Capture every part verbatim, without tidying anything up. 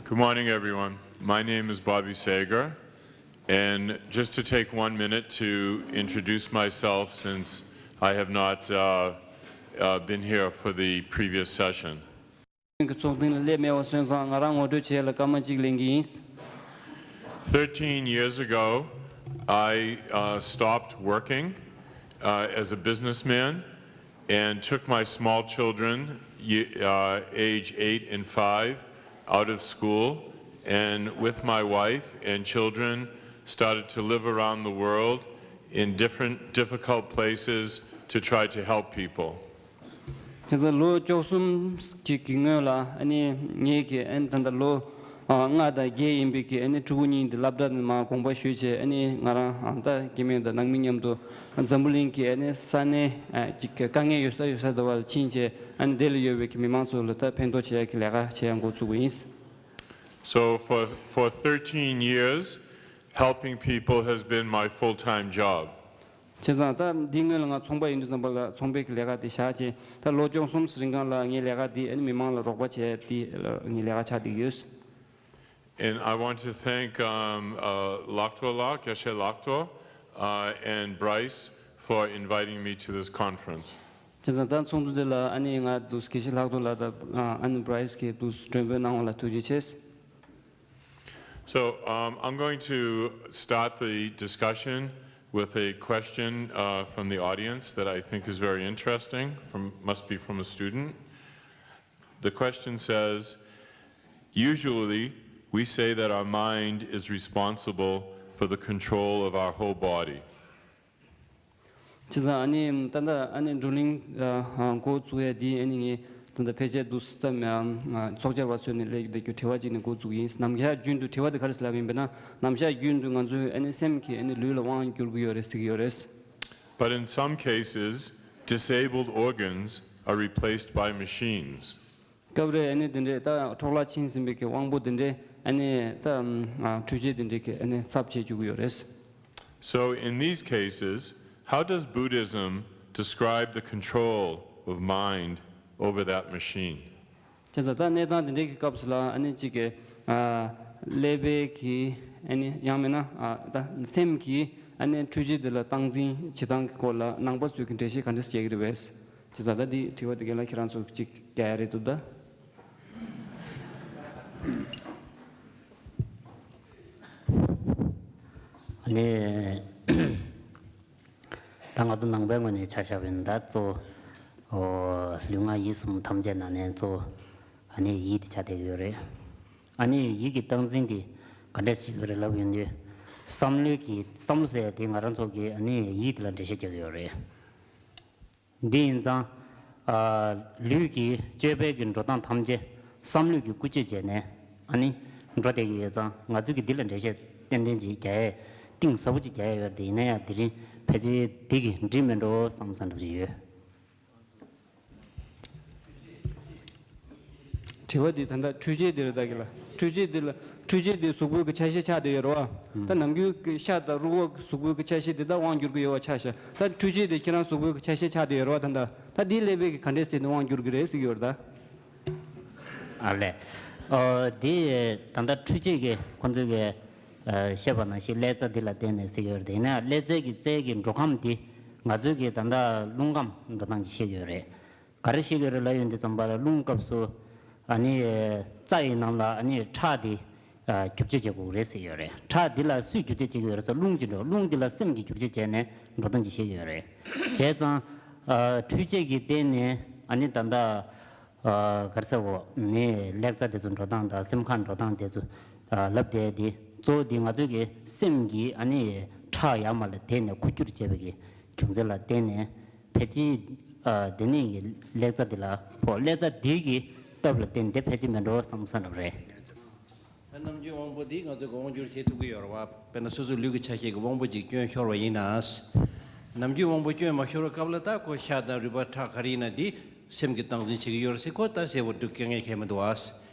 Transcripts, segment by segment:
Good morning, everyone. My name is Bobby Sager, and just to take one minute to introduce myself, since I have not uh, uh, been here for the previous session. གི་ཚོགས་ཐེངས་ལ་སླེབས་མེད་པ་སོང་ཙང་ང་རང་ངོ་སྤྲོད་བྱེད་ཡ་ལ་སྐར་མ་གཅིག་ལེན་གྱི་ཡིན། Thirteen years ago, I uh, stopped working uh, as a businessman and took my small children, ye- uh, age eight and five, out of school, and with my wife and children, started to live around the world in different difficult places to try to help people. དེ་ཚོ་ལོ་བཅུ་གསུམ་ཅིག་གི་སྔོན་ལ་ཨ་ནི་ངེད་ཀྱི་ཨ་ནི་ད་ལྟ་ལོ་ལྔ་དང་བརྒྱད་ཡིན་པའི་གི་ཨ་ནི་ཕྲུ་གུ་གཉིས་འདི་སློབ་གྲྭ་ནས་མར་དགོངས་པ་ཞུས་བྱས། ཨ་ནི་ང་རང་ཨ་ད་སྐྱེ་དམན་དང་ནང་མི་མཉམ་དུ་འཛམ་བུ་གླིང་གི་ཨ་ནི་ས་གནས་ཨ་ཅིག་གི་དཀའ་ངལ་ཡོད་ས་ཡོད་ས་དེ་བ་ལ་ཕྱིན་བྱས། ཨ་ནི་དེ་ལ་ཡོད་པའི་གི་མི་མང་ཚོ་ལ་ད་ཕན་ཐོགས་བྱེད་ཡ་གི་ལས་ཀ་བྱེད་ཡ་འགོ་བཙུགས་པ་ཡིན། So for, for thirteen years, helping people has been my full time job. བྱས་ཙང་ད་འདི་སྔོན་ལ་ང་ཚོང་པ་ཡིན་དུས་ཙམ་པ་ལ་ཚོང་པའི་གི་ལས་ཀ་དེ་བཞག་བྱས། ད་ལོ་བཅུ་གསུམ་རིང་གང་ལ་ངའི་ལས་ཀ་འདི་ཨ་ནི་མི་མང་ལ་རོགས་པ་བྱས་ཏེ་ངའི་ལས་ཀ་ཆགས་བསྡད་ཡོད། And I want to thank um, uh, Lakto Lak, Geshe Lakto, uh, and Bryce for inviting me to this conference. བྱས་ཙང་ད་ཚོགས་འདུ་འདི་ལ་ཨ་ནི་ང་དུ་དགེ་བཤེས་ལྷག་རྡོར་ལགས་དང་ཨ་ནི་བྷ་རའི་སི་གིས་དུ་མགྲོན་འབོད་གནང་བ་ལ་ཐུགས་རྗེ་ཆེ། So um, I'm going to start the discussion with a question uh, from the audience that I think is very interesting, from, must be from a student. The question says, usually we say that our mind is responsible for the control of our whole body. བྱས་ཙང་ཨ་ནི་ད་ལྟ་ཨ་ནི་བགྲོ་གླེང་འགོ་བཙུགས་ཡ་འདི་ཨ་ནི་ངས་ད་ལྟ་ཕལ་ཆེར་དུ་ཙམ་ཚོགས་བཅར་བ་ཚོས་ནས་སླེབས་ཀྱི་འདུག་རྒྱུ་དྲི་བ་ཅིག་ནས་འགོ་བཙུགས་ཡིན། ནམ་ཞག་རྒྱུན་དུ་དྲི་བ་དེ་ག་རེ་ཟེར་ལབ་ཡིན་པས་ན། ནམ་ཞག་རྒྱུན་དུ་ང་ཚོའི་ཨ་ནི་སེམས་ཀྱིས་ཨ་ནི་ལུས་ལ་དབང་བསྒྱུར་གྱི་ཡོད་རེད་ཟེར་གྱི་ཡོད་རེད། But in some cases, disabled organs are replaced by machines. སྐབས་རེ་ཨ་ནི་དེ་འདྲའི་ད་འཕྲོ་བརླག་ཕྱིན་ཟིན་པའི་གི་དབང་པོ་དེ་འདྲའི་ཨ་ནི་ད་འཕྲུལ་ཆས་དེ་འདྲའི་གི་ཨ་ནི་ཚབ་བྱེད་བཅུག་གི་ཡོད་རེད། So in these cases, how does Buddhism describe the control of mind over that machine? བྱས་ཙང་ད་གནས་སྟངས་དེ་འདྲའི་གི་སྐབས་སུ་ལ་ཨ་ནི་གཅིག་གི་ཀླད་པའི་གི་ཨ་ནི་ཡང་མིན་ན་ད་སེམས་ཀྱི་ཨ་ནི་འཕྲུལ་ཆས་དེ་ལ་སྟངས་འཛིན་བྱེད་སྟངས་ཀྱི་སྐོར་ལ་ནང་པ་ཚོས་ཀྱི་འགྲེལ་བཤད་ག་འདྲ་བྱེད་ཀྱི་རེད་པས། བྱས་ཙང་ད་འདི་དྲི་བ་འདི་རྒན་ལགས་ཁྱེད་རང་ཚོ་གཅིག་རྒྱག་ཡ་རེད་འདུག་ད། ནས། ད་ང་ཚོ་ནང་པའི་ངོས་ནས་ཆ་བཞག་པ་ཡིན་ན་ད་གཙོ་བོ་ལུས་ངག་ཡིད་གསུམ་ཐམས་ཅད་ནང་ནས་གཙོ་བོ་ཨ་ནི་ཡིད་དེ་ཆགས་བསྡད་ཀྱི་ཡོད་རེད། ཨ་ནི་ཡིད་ཀྱི་སྟངས་འཛིན་དེ་ག་འདྲ་ཞིག་ཡོད་རེད་ལབ་ཡོང་དུས། བསམ་བློའི་གི་བསམ་བློ་ཟེར་ཡ་དེ་ང་རང་ཚོ་གི་ཨ་ནི་ཡིད་དེ་ལ་འགྲེལ་བཤད་རྒྱག་གི་ཡོད་རེད། འདི་ཡིན་ཙང་། ཨ། ལུས་ཀྱི་སྤྱོད་པའི་གི་འགྲོ་སྟངས་ཐམས་ཅད་བསམ་བློས་ཀྱི་བཀོལ་སྤྱོད་བྱས་ནས་ཨ་ནི་འགྲོ་བསྡད་ཀྱི་ཡོད་ཙང་། ང་ཚོས་ཀྱི་འདི་ལ་འགྲེལ་བཤད་ཏན་ཏན་ཅིག་རྒྱག་ཡས། གཏིང་ཟབ་པོ་ཅིག་རྒྱག་ཡས་ཡོད་རེད་དེ། ཡིན་ན་ཡང་དེ་རིང་ཕལ་ཆེར་འདི་གི་འགྲིག་མེད་འགྲོ་བསམ་བསམ་འདྲ་ཅིག་ཡོད། དྲི་བ་འདི་ད་ལྟ་འཕྲུལ་ཆས་འདི་རེད་ད་གི་ལ། འཕྲུལ་ཆས་འདི་ལ། འཕྲུལ་ཆས་འདི་གཟུགས་པོའི་གི་ཆ་ཤས་ཆགས་བསྡད་ཡོད་རེད་བ། ད་ནམ་རྒྱུན་གི་ཤ་དང་རུས་པ་གི་གཟུགས་པོའི་གི་ཆ་ཤས་འདི་ད་དབང་བསྒྱུར་གི་ཡོད་བ་ཆ་བཞག་ད་འཕྲུལ་ཆས་འདི་ཁྱེད་རང་གཟུགས་པོའི་གི་ཆ་ཤས་ཆགས་བསྡད་ཡོད་རེད་བ། ད་ད་ད་འདིའི་ཀླད་པས་གི་ག་འདྲས་ཟེར་ནས་དབང་བསྒྱུར་གི་རེད་ཟེར་གི་ཡོད་རེད་ད། ཨ་ལས། ཨོ་འདི་ད་ལྟ་འཕྲུལ་ཆས་ཀྱི་ཁོང་ཚོས་གི་བཤད་པ་ནང་བཞིན་ཀླད་རྩ་འདི་ལ་བརྟེན་ནས་ཟེར་གི་ཡོད་རེད་དེ། ཡིན་ན་ཀླད་རྩའི་གི་རྩའི་གི་འགྲོ་ཁམས་འདི་ང་ཚོའི་གི་ད་ལྟ་རླུང་ཁམས་འགྲོ་སྟངས་ཅིག་བཤད་གི་ཡོད་རེད། ག་རེ་བཤད་ཀྱི་རེད་ལབ་ཡོང་དུས་ཙམ་པ་ལ། རླུང་སྐབས་སུ་ཨ་ནི་རྩ་ཡི་ནང་ལ་ཨ་ནི་ཁྲག་འདི་ཨ་བསྒྱུར་བཅོས་བྱེད་དགོས་ཀྱི་རེད་ཟེར་ཡོད་རེད། ཁྲག་འདི་ལ་སུས་བསྒྱུར་བཅོས་བྱེད་ཀྱི་ཡོད་རེད་ཟེར། རླུང་གིས་འགྲོ། རླུང་འདི་ལ་སེམས་ཀྱིས་བསྒྱུར་བཅོས་བྱས་ནས་འགྲོ་སྟངས་ཅིག་བཤད་ཀྱི་ཡོད་རེད། བྱས་ཙང་ཨ་འཕྲུལ་ཆས་ཀྱི་སྟེང་ནས་ཨ་ནི་ད་ལྟ་ཨ་ག་རེ་ཟེར་འོ་ནི་ཀླད་རྩ་དེ་ཚོ་འགྲོ་སྟངས་དང་སེམས་ཁམས་འགྲོ་སྟངས་དེ་ཚོ་ཨ་ལབ་བསྡད་དེ། གཙོ་བོ་འདི་ང་ཚོའི་གི་སེམས་ཀྱིས་ཨ་ནི་ཁྲག་ཡར་མར་ལ་དེད་ནས་འཁོར་སྒྱུར་བྱས་པའི་གི་རྒྱུ་མཚན་ལ་བརྟེན་ནས། ཕལ་ཆེར་ཨ་དེ་ནས་ཀླད་རྩ་འདི་ལ་ཕོག་ཀླད་རྩ་འདི་གི་སྟབས་ལ་བརྟེན་ཏེ་ཕལ་ཆེར་མེད་འགྲོ་བསམ་བསམ་འདྲ་པོ་རེད། ད་ནམ་རྒྱུན་དབང་པོ་འདི་ང་ཚོས་དབང་བསྒྱུར་བྱེད་ཐུབ་ཀྱི་ཡོད་རེད་བ། དཔེར་ན་སོ་སོའི་ལུས་ཀྱི་ཆ་ཤས་ཀྱི་དབང་པོ་ཅིག་སྐྱོན་ཤོར་བ་ཡིན་ན། ནམ་རྒྱུན་དབང་པོ་སྐྱོན་མ་ཤོར་བའི་སྐབས་ལ་ད་ཁོ་ཤ་དང་རུས་པ་ཁྲག་ག་རེ་ཡིན་ན་འདི་སེམས་ཀྱིས་སྟངས་འཛིན་བྱེད་ཀྱི་ཡོད་རེད་ཟེར། ཁོ་ད་གསལ་པོ་འདུག་དཀའ་ངལ་གང་ཡང་མི་འདུག་བ།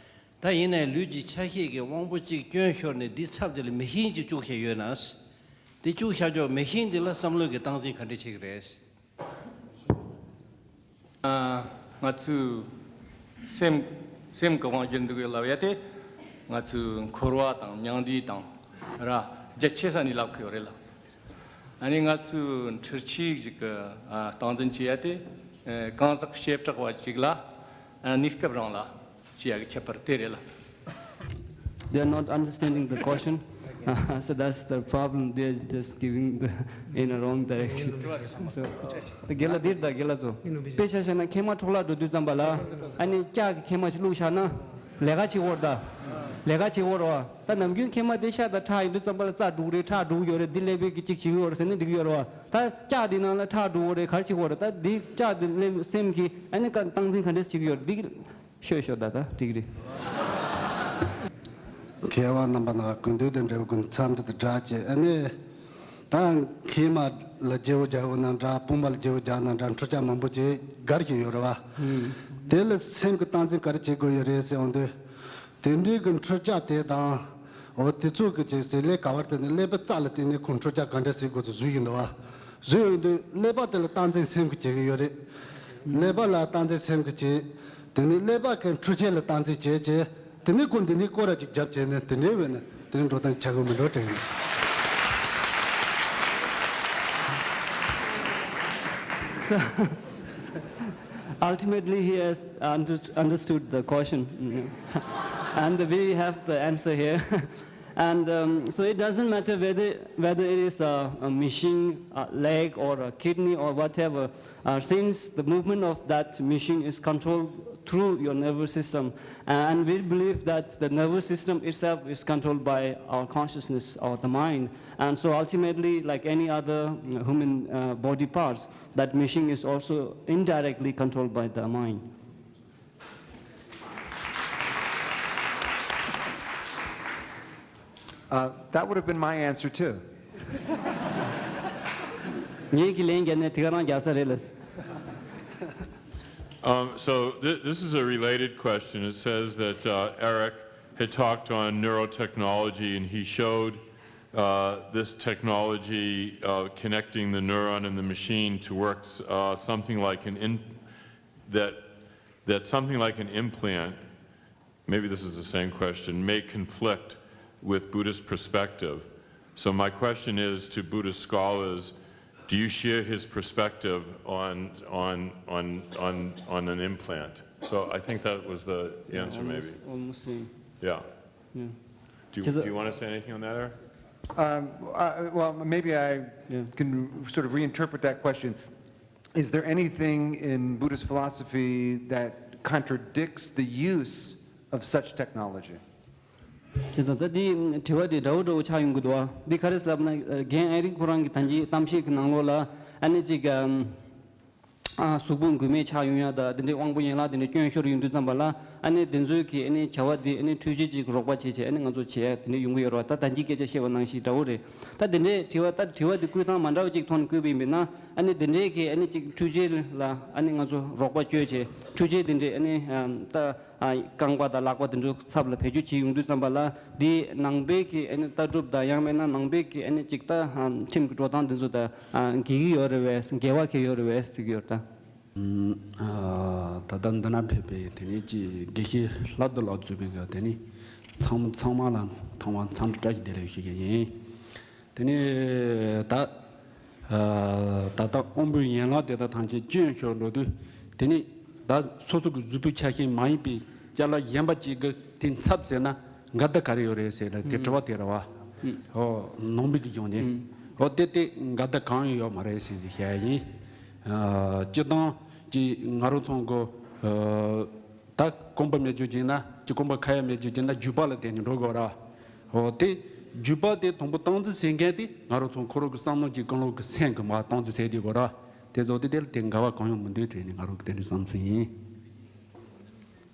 ད་ཡིན་ནའི་ལུས་ཀྱི་ཆ་ཤས་ཀྱི་དབང་པོ་གཅིག་སྐྱོན་ཤོར་ནས་འདི་ཚབ་དེ་ལ་མེ་ཤིན་གཅིག་བཅུག་བཞག་ཡོད་ན། དེ་བཅུག་བཞག་ཆོག་མེ་ཤིན་དེ་ལ་བསམ་བློ་གི་སྟངས་འཛིན་ག་འདྲ་བྱེད་ཀྱི་རེད། ཨ། ང་ཚོས་སེམས་སེམས་ཀྱི་དབང་བསྒྱུར་འདུག་ལབ་ཡ་དེ། ང་ཚོའི་འཁོར་བ་དང་མྱང་འདས་དང་ར་རྒྱ་ཆེ་ས་ནས་ལབ་གི་ཡོད་རེད་ལ། ཨ་ནི་ང་ཚོའི་འཕྲུལ་ཆས་ཞིག་གི་ཨ་སྟངས་འཛིན་བྱེད་ཡ་དེ་ཨ་གང་ཟག་བྱེ་བྲག་པ་ཞིག་ལ་ཨ་གནས་སྐབས་རང་ལ་བྱེད་ཡ་གི་ཁྱད་པར་དེ་རེད་ལ། They are not understanding the question. So that's the problem. They are just giving the, in a wrong direction. So དེ་དགེ་ལ་འདིར་ད་དགེ་ལ་ཚོ། དཔེ་ཆ་བཤད་ན་མཁལ་མ་འཕྲོ་བརླག་འགྲོ་དུས་ཙམ་པ་ལ་ཨ་ནི་ལྕགས་ཀྱི་མཁལ་མ་ཞིག་བླུགས་བཞག་ན་ལས་ཀ་བྱེད་ཀྱི་ཡོད་རེད་ད། ལས་ཀ་བྱེད་ཀྱི་ཡོད་རེད་བ། ད་ནམ་རྒྱུན་མཁལ་མ་དེ་ཤ་དང་ཁྲག་ཡིན་དུས་ཙམ་པ་ལ་རྩ་འགྲོ་གི་རེད། ཁྲག་འགྲོ་གི་ཡོད་རེད། འདི་ཀླད་པས་ཀྱི་གཅིག་བྱེད་ཀྱི་ཡོད་རེད་ཟེར་ན་འགྲིག་གི་ཡོད་རེད་བ། ད་ལྕགས་དེ་ནང་ལ་ཁྲག་འགྲོ་གི་རེད། ག་རེ་བྱེད་ཀྱི་ཡོད་རེད། ད་འདི་ལྕགས་དེ་ཀླད་སེམས་ཀྱི་ཨ་ནི་ཀ་སྟངས་འཛིན་ག་འདྲས་བྱེད་ཀྱི་ཡོད་རེད། འདི་ཤོད་ཤོད་ད་ད་འགྲིག་གི་རེད། མཁས་དབང་རྣམ་པ་ནང་དགོས་འདོད་དང་འབྲེལ་བ་ཀུན་མཚམས་འདི་དང་སྦྲགས་བྱས། ཨ་ནི་ད་མཁལ་མ་ལ་བརྗེ་པོ་རྒྱག་དགོས་ན་འདྲ། དཔུང་པ་ལ་བརྗེ་པོ་རྒྱག་ན་འདྲ། འཕྲུལ་ཆས་མང་པོ་ཅིག་བསྒར་གྱི་ཡོད་རེད་བ། དེ་ལ་སེམས་ཀྱི་སྟངས་འཛིན་ག་རེ་བྱེད་དགོས་ཡོད་རེད་ཟེར་འོང་དུས། དེ་འདྲའི་གི་འཕྲུལ་ཆས་དེ་དང་། འོ་དེ་ཚོ་གི་ཅིག་ཟེར་ལས་ག་བར་དེ་ནི་ཀླད་པའི་རྩ་ལ་བརྟེན་ནས་ཁོང་འཕྲུལ་ཆས་ག་འདྲ་ཟེར་དགོས་ཚུལ་བཟོས་ཡིན་འདུག་བ། བཟོས་ཡོང་དུས་ཀླད་པ་དེ་ལ་སྟངས་འཛིན་སེམས་ཀྱིས་བྱེད་ཀྱི་ཡོད་རེད། ཀླད་པ་ལ་སྟངས་འཛིན་སེམས་ཀྱིས་བྱེད། དེ་ནི་ཀླད་པ་གི་འཕྲུལ་ཆས་ལ་སྟངས་འཛིན་བྱེད་བྱེད། དེ་ནི་ཁོ་འདི་ནི་སྐོར་ར་ཅིག་རྒྱབ་བྱས་ནས་དེ་འདྲའི་བས་ན་དེ་ནི་འགྲོ་སྟངས་ཆག་གི་མི་འགྲོ་དྲན་ཡིན། So, ultimately, he has unders- understood the question, and we have the answer here. And um, so it doesn't matter whether whether it is a, a machine, a leg, or a kidney, or whatever. Uh, since the movement of that machine is controlled through your nervous system, and we believe that the nervous system itself is controlled by our consciousness or the mind. And so ultimately, like any other uh, human uh, body parts, that machine is also indirectly controlled by the mind. Uh, that would have been my answer too. ངེད་ཀྱི་ལན་རྒྱག་ནས་དེ་ག་རང་རྒྱག་ས་རེད་ལ། Um, so th- this is a related question. It says that uh, Eric had talked on neurotechnology, and he showed uh, this technology uh, connecting the neuron and the machine to work uh, something like an in- that that something like an implant, maybe this is the same question, may conflict with Buddhist perspective. So my question is to Buddhist scholars, do you share his perspective on on on on, on an implant? So I think that was the answer, maybe. Almost same. Yeah. Yeah. Do you, Just a- do you want to say anything on that, Eric? Um, uh, well, maybe I Yeah. can sort of reinterpret that question. Is there anything in Buddhist philosophy that contradicts the use of such technology? བྱས་ཙང་ད་འདི་དྲི་བ་འདི་འདྲ་བོ་འདྲ་བོ་ཆགས་ཡོང་གི་འདུག་བ། འདི་ག་རེ་ཟེར་ལབ་ན་རྒན་ཨེ་རིག་ཁོ་རང་གི་ད་ཅི་གཏམ་བཤད་ཀྱི་ནང་ལོགས་ལ་ཨ་ནི་ཅིག་ཨམ། ཨ་གཟུགས་པོ་མགུལ་མེད་ཆགས་ཡོང་ཡ་ད་དེ་འདྲའི་དབང་པོ་ཡན་ལག་དེ་འདྲའི་སྐྱོན་ཤོར་ཡོང་དུས་ཙམ་པ་ལ་ཨ་ནི་དེ་ཚོའི་གི་ཨ་ནི་བྱ་བ་དེ་ཨ་ནི་འཕྲུལ་ཆས་ཅིག་རོགས་པ་བྱས་བྱས་ཨ་ནི་ང་ཚོ་བྱས་ཡ་དེ་འདྲ་ཡོང་གི་ཡོད་རེད་བ། ད་ད་ཅི་སྐད་ཆ་བཤད་པ་ནང་བཞིན་འདྲ་བོ་རེད། ད་དེ་འདྲའི་དྲི་བ་ད་དྲི་བ་དེ་བསྐུལ་སྟངས་མ་འདྲ་བ་ཅིག་ཐོག་ནས་བསྐུལ་བ་ཡིན་པས་ན་ཨ་ནི་དེ་འདྲའི་གི་ཨ་ནི་ཅིག་འཕྲུལ་ཆས་ལ་ཨ་ནི་ང་ཚོ་རོགས་པ་བྱས་བྱས་འཕྲུལ་ཆས་དེ་འདྲའི་ཨ་ནི་ཨམ་ད། རྐང་པ་དང་ལག་པ་དེ་ཚོའི་ཚབ་ལ་བེད་སྤྱོད་བྱེད་ཡོང་དུས་ཙམ་པ་ལ་དེའི་ནང་པའི་གི་ཨ་ནི་ལྟ་གྲུབ་དང་ཡང་མིན་ན་ནང་པའི་གི་ཨ་ནི་ཅིག་ད་ཁྲིམས་ཀྱི་འགྲོ་སྟངས་དེ་ཚོ་དང་འགལ་གྱི་ཡོད་རེད་བས། འགལ་བ་གང་ཡོད་རེད་བས་ཟེར་གྱི་ཡོད་རེད་ད། ད་ལྟ་འདི་ན་ཕེབས་པའི་དེ་ནས་ཀྱི་དགེ་བཤེས་ལྷག་ཏུ་ལ་གཙོས་པའི་གི་དེ་ནས་ཚང་མ་ཚང་མ་ལ་ཐོག་མར་འཚམས་འདྲི་བཀྲ་ཤིས་བདེ་ལེགས་ཞུ་གི་ཡིན། དེ་ནས་ད་ད་ལྟ་དབང་པོའི་ཡན་ལག་དེ་དག་ཐམས་ཅད་སྐྱོན་ཤོར་འགྲོ་དུས་དེ་ནས་ད་སོ་སོ་གི་གཟུགས་པོའི་ཆ་ཤས་མ་ཡིན་པའི་ཅ་ལག་གཞན་པ་ཅིག་གི་དེ་འཚབ་ཟེར་ན་འགལ་ཟླ་ག་རེ་ཡོད་རེད་ཟེར་ལ་དེ་དྲི་བ་དེ་རེད་བ། ཨོ་ནང་པའི་གི་གཞུང་ནས་ཨོ་དེ་དེ་འགལ་ཟླ་གང་ཡང་ཡོད་མ་རེད་ཟེར་ནས་བཤད་ཡིན། སྤྱིར་བཏང་གི་ང་རང་ཚོ་གི་ད་རྐང་པ་མེད་རྒྱུ་ཅིག་ན་ཅི་རྐང་པ་ཁ་ཡ་མེད་རྒྱུ་ཅིག་ན་རྒྱུད་པ་ལ་བརྟེན་ནས་འགྲོ་དགོས་ར། འོ་དེ་རྒྱུད་པ་དེ་དང་པོ་སྟངས་འཛིན་བྱེད་མཁན་དེ་ང་རང་ཚོ་ཁོ་རང་གི་བསམ་བློ་གི་ཀུན་སློང་གི་སེམས་ཀྱི་མ་སྟངས་འཛིན་བྱེད་དེ་དགོས་ར། དེ་ཚོ་དེ་དེ་ལ་དེ་འགལ་བ་གང་ཡང་མི་འདུག་དྲན་ནས་ང་རང་གི་དེ་འདྲའི་བསམ་ཚུལ་ཡིན།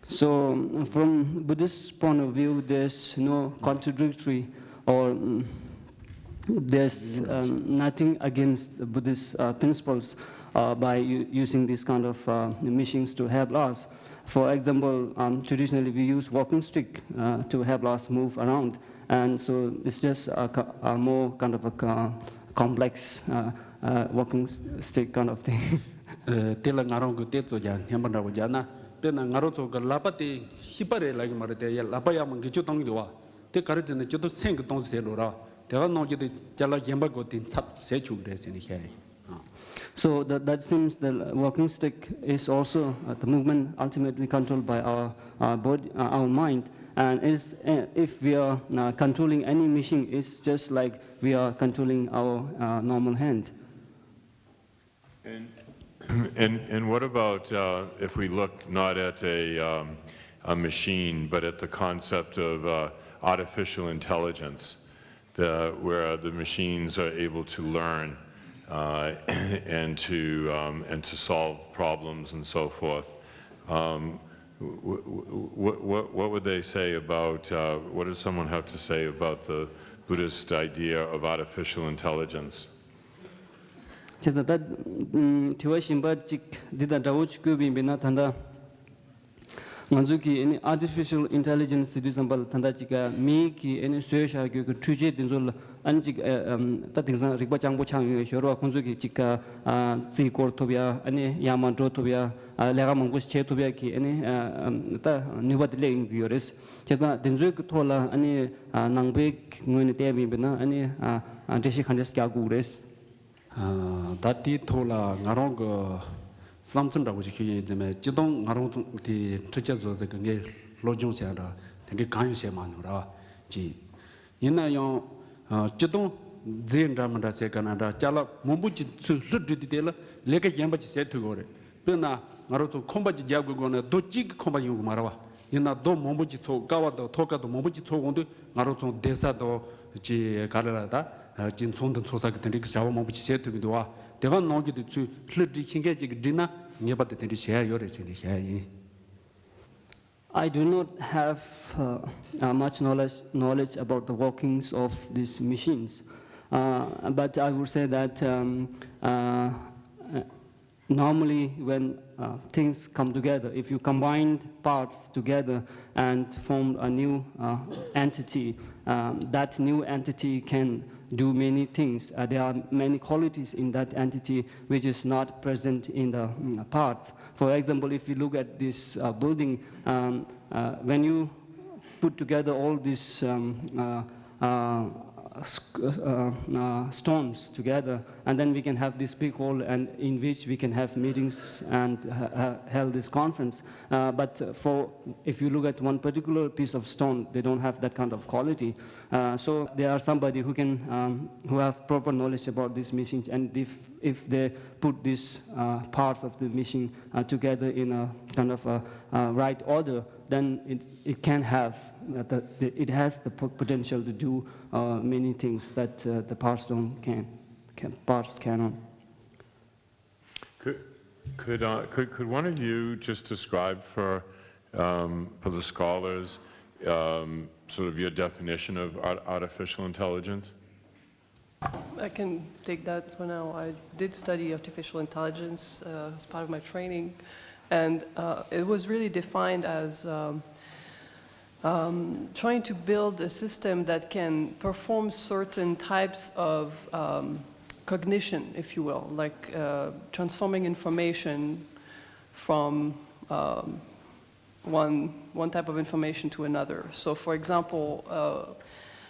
So, from Buddhist point of view, there's no contradictory or mm, there's um, nothing against the Buddhist uh, principles uh, by u- using these kind of uh, machines to help us. For example, um, traditionally we use walking stick uh, to help us move around, and so it's just a, co- a more kind of a co- complex uh, uh, walking stick kind of thing. དེ་ལ་ང་རང་གི་དེ་ཚོ་ཀྱང་སྙན་པ་འདྲ་བོ་བརྒྱབ་ན། དཔེར་ན་ང་རང་ཚོ་གི་ལག་པ་དེ་ཤི་པ་རེད་ལབ་ཀྱི་མ་རེད་དེ། ཡ་ལག་པ་ཡར་མར་འགུལ་སྐྱོད་གཏོང་གི་འདུག་བ། དེ་ག་རེ་ཟེར་ན་སྤྱིར་བཏང་སེམས་ཀྱིས་གཏོང་ཟེར་ལོ་ར། དེ་ག་གནང་རྒྱུ་དེ་ཅ་ལག་གཞན་པ་གོ་དེ་འཚབ་ཟེར་ཆོག་གི་རེད་ཟེར་ནས་བཤད་ཡིན། So that, that seems the walking stick is also uh, the movement ultimately controlled by our uh, body, uh, our mind. And is, uh, if we are uh, controlling any machine, it's just like we are controlling our uh, normal hand. And, and, and what about uh, if we look not at a, um, a machine, but at the concept of uh, artificial intelligence, the, where the machines are able to learn uh, and to um, and to solve problems and so forth. Um, what, what, what would they say about uh, what does someone have to say about the Buddhist idea of artificial intelligence? བྱས་ཙང་ད་དྲི་བ་གཞན་པ་གཅིག་འདི་དང་འདྲ་བོ་ཅིག་བཀོད་པ་ཡིན་པས་ན། ད་ལྟ་ང་ཚོ་གི་ཨ་ནི་artificial intelligence ཟེར་དུས་ཙམ་པ་ལ་ད་ལྟ་ཅིག་མིའི་གི་ཨ་ནི་བཟོས་བཞག་རྒྱུ་གི་འཕྲུལ་ཆས་དེ་ཚོ་ལ་ཨ་ནི་ཅིག་ད་དེང་སང་རིག་པ་སྤྱང་པོ་ཆགས་ཡོང་ཡོད་ཞོར་བ། ཁོང་ཚོ་གི་ཅིག་རྩིས་སྐོར་ཐུབ་ཡ། ཨ་ནི་ཡར་མར་འགྲོ་ཐུབ་ཡ། ལས་ཀ་མང་པོ་ཞིག་བྱེད་ཐུབ་ཡ་གི་ཨ་ནི་ད་ནུས་པ་དེ་སླེབས་ཡོང་གི་ཡོད་རེད། བྱས་ཙང་དེ་ཚོའི་གི་ཐོག་ལ་ཨ་ནི་ནང་པའི་ངོས་ནས་བལྟས་པ་ཡིན་པ་ན་ཨ་ནི་འགྲེལ་བཤད་ག་འདྲས་རྒྱག་དགོས་རེད། ད་དེའི་ཐོག་ལ་ང་རང་གི་བསམ་ཚུལ་འདྲ་བོ་ཞིག་ཤོད་ཡིན་ཟེར་མས། སྤྱིར་བཏང་ང་རང་ཚོ་དེ་འཕྲུལ་ཆས་བཟོ་ཟེར་གི་ངས་སློབ་སྦྱོང་བྱས་འདྲ་དེ་འདྲའི་གང་ཡང་བྱས་མ་མྱོང་ར་ཅིག་ཡིན་ན་ཡང་སྤྱིར་བཏང་རྫས་འདྲ་མི་འདྲ་ཟེར་ག་ན་འདྲ་ཅ་ལག་མང་པོ་ཅིག་ཚུར་ལྷུ་བྲིས་ཏེ་དེ་ལ་ལས་ཀ་གཞན་པ་ཅིག་བྱེད་ཐུབ་ཀྱི་རེད། དཔེར་ན་ང་རང་ཚོ་ཁང་པ་ཅིག་རྒྱག་དགོས་དགོས་ན་རྡོ་གཅིག་གི་ཁང་པ་ཡོང་གི་མ་རེད་བ། ཡིན་ན་རྡོ་མང་པོ་ཅིག་ཚོ་ཀ་བ་དང་ཐོག་ཀ་དང་མང་པོ་ཅིག་ཚོ་འོང་དུས་ང་རང་ཚོ་བསྡད་ས་དང་ཅི་ག་རེ་ལ་ད་ཅི་ཚོང་དུ་འཚོ་ས་གི་དེ་འདྲའི་གི་བྱ་བ་མང་པོ་ཅིག་བྱེད་ཐུབ་ཀྱི་འདུག་བ། དེ་ག་ནང་གི་དེ་ཚོས་ལྷུ་བྲིས་ཤེས་མཁན་ཅིག་གིས་བྲིས་ན་ངེས་པར་དུ་དེ་འདྲའི་བྱེད་ཡ་ཡོད་རེད་ཟེར་ནས་བཤད་ཡ་ཡིན། I do not have uh, uh, much knowledge, knowledge about the workings of these machines, uh, but I would say that um, uh, uh, normally when uh, things come together, if you combine parts together and form a new uh, entity, um, that new entity can do many things. Uh, there are many qualities in that entity which is not present in the mm, parts. For example, if you look at this uh, building, um, uh, when you put together all these um, uh, uh, sc- uh, uh, stones together, and then we can have this big hall, and in which we can have meetings and uh, uh, held this conference. Uh, but for if you look at one particular piece of stone, they don't have that kind of quality. Uh, so there are somebody who can um, who have proper knowledge about these machines, and if if they put these uh, parts of the machine uh, together in a kind of a, uh, right order, then it, it can have uh, the, the, it has the po- potential to do uh, many things that uh, the parts don't can, can parts cannot. Could, could, uh, could, could one of you just describe for, um, for the scholars um, sort of your definition of art- artificial intelligence? I can take that for now. I did study artificial intelligence uh, as part of my training, and uh, it was really defined as um, um, trying to build a system that can perform certain types of um, cognition, if you will, like uh, transforming information from um, one, one type of information to another. So, for example, uh,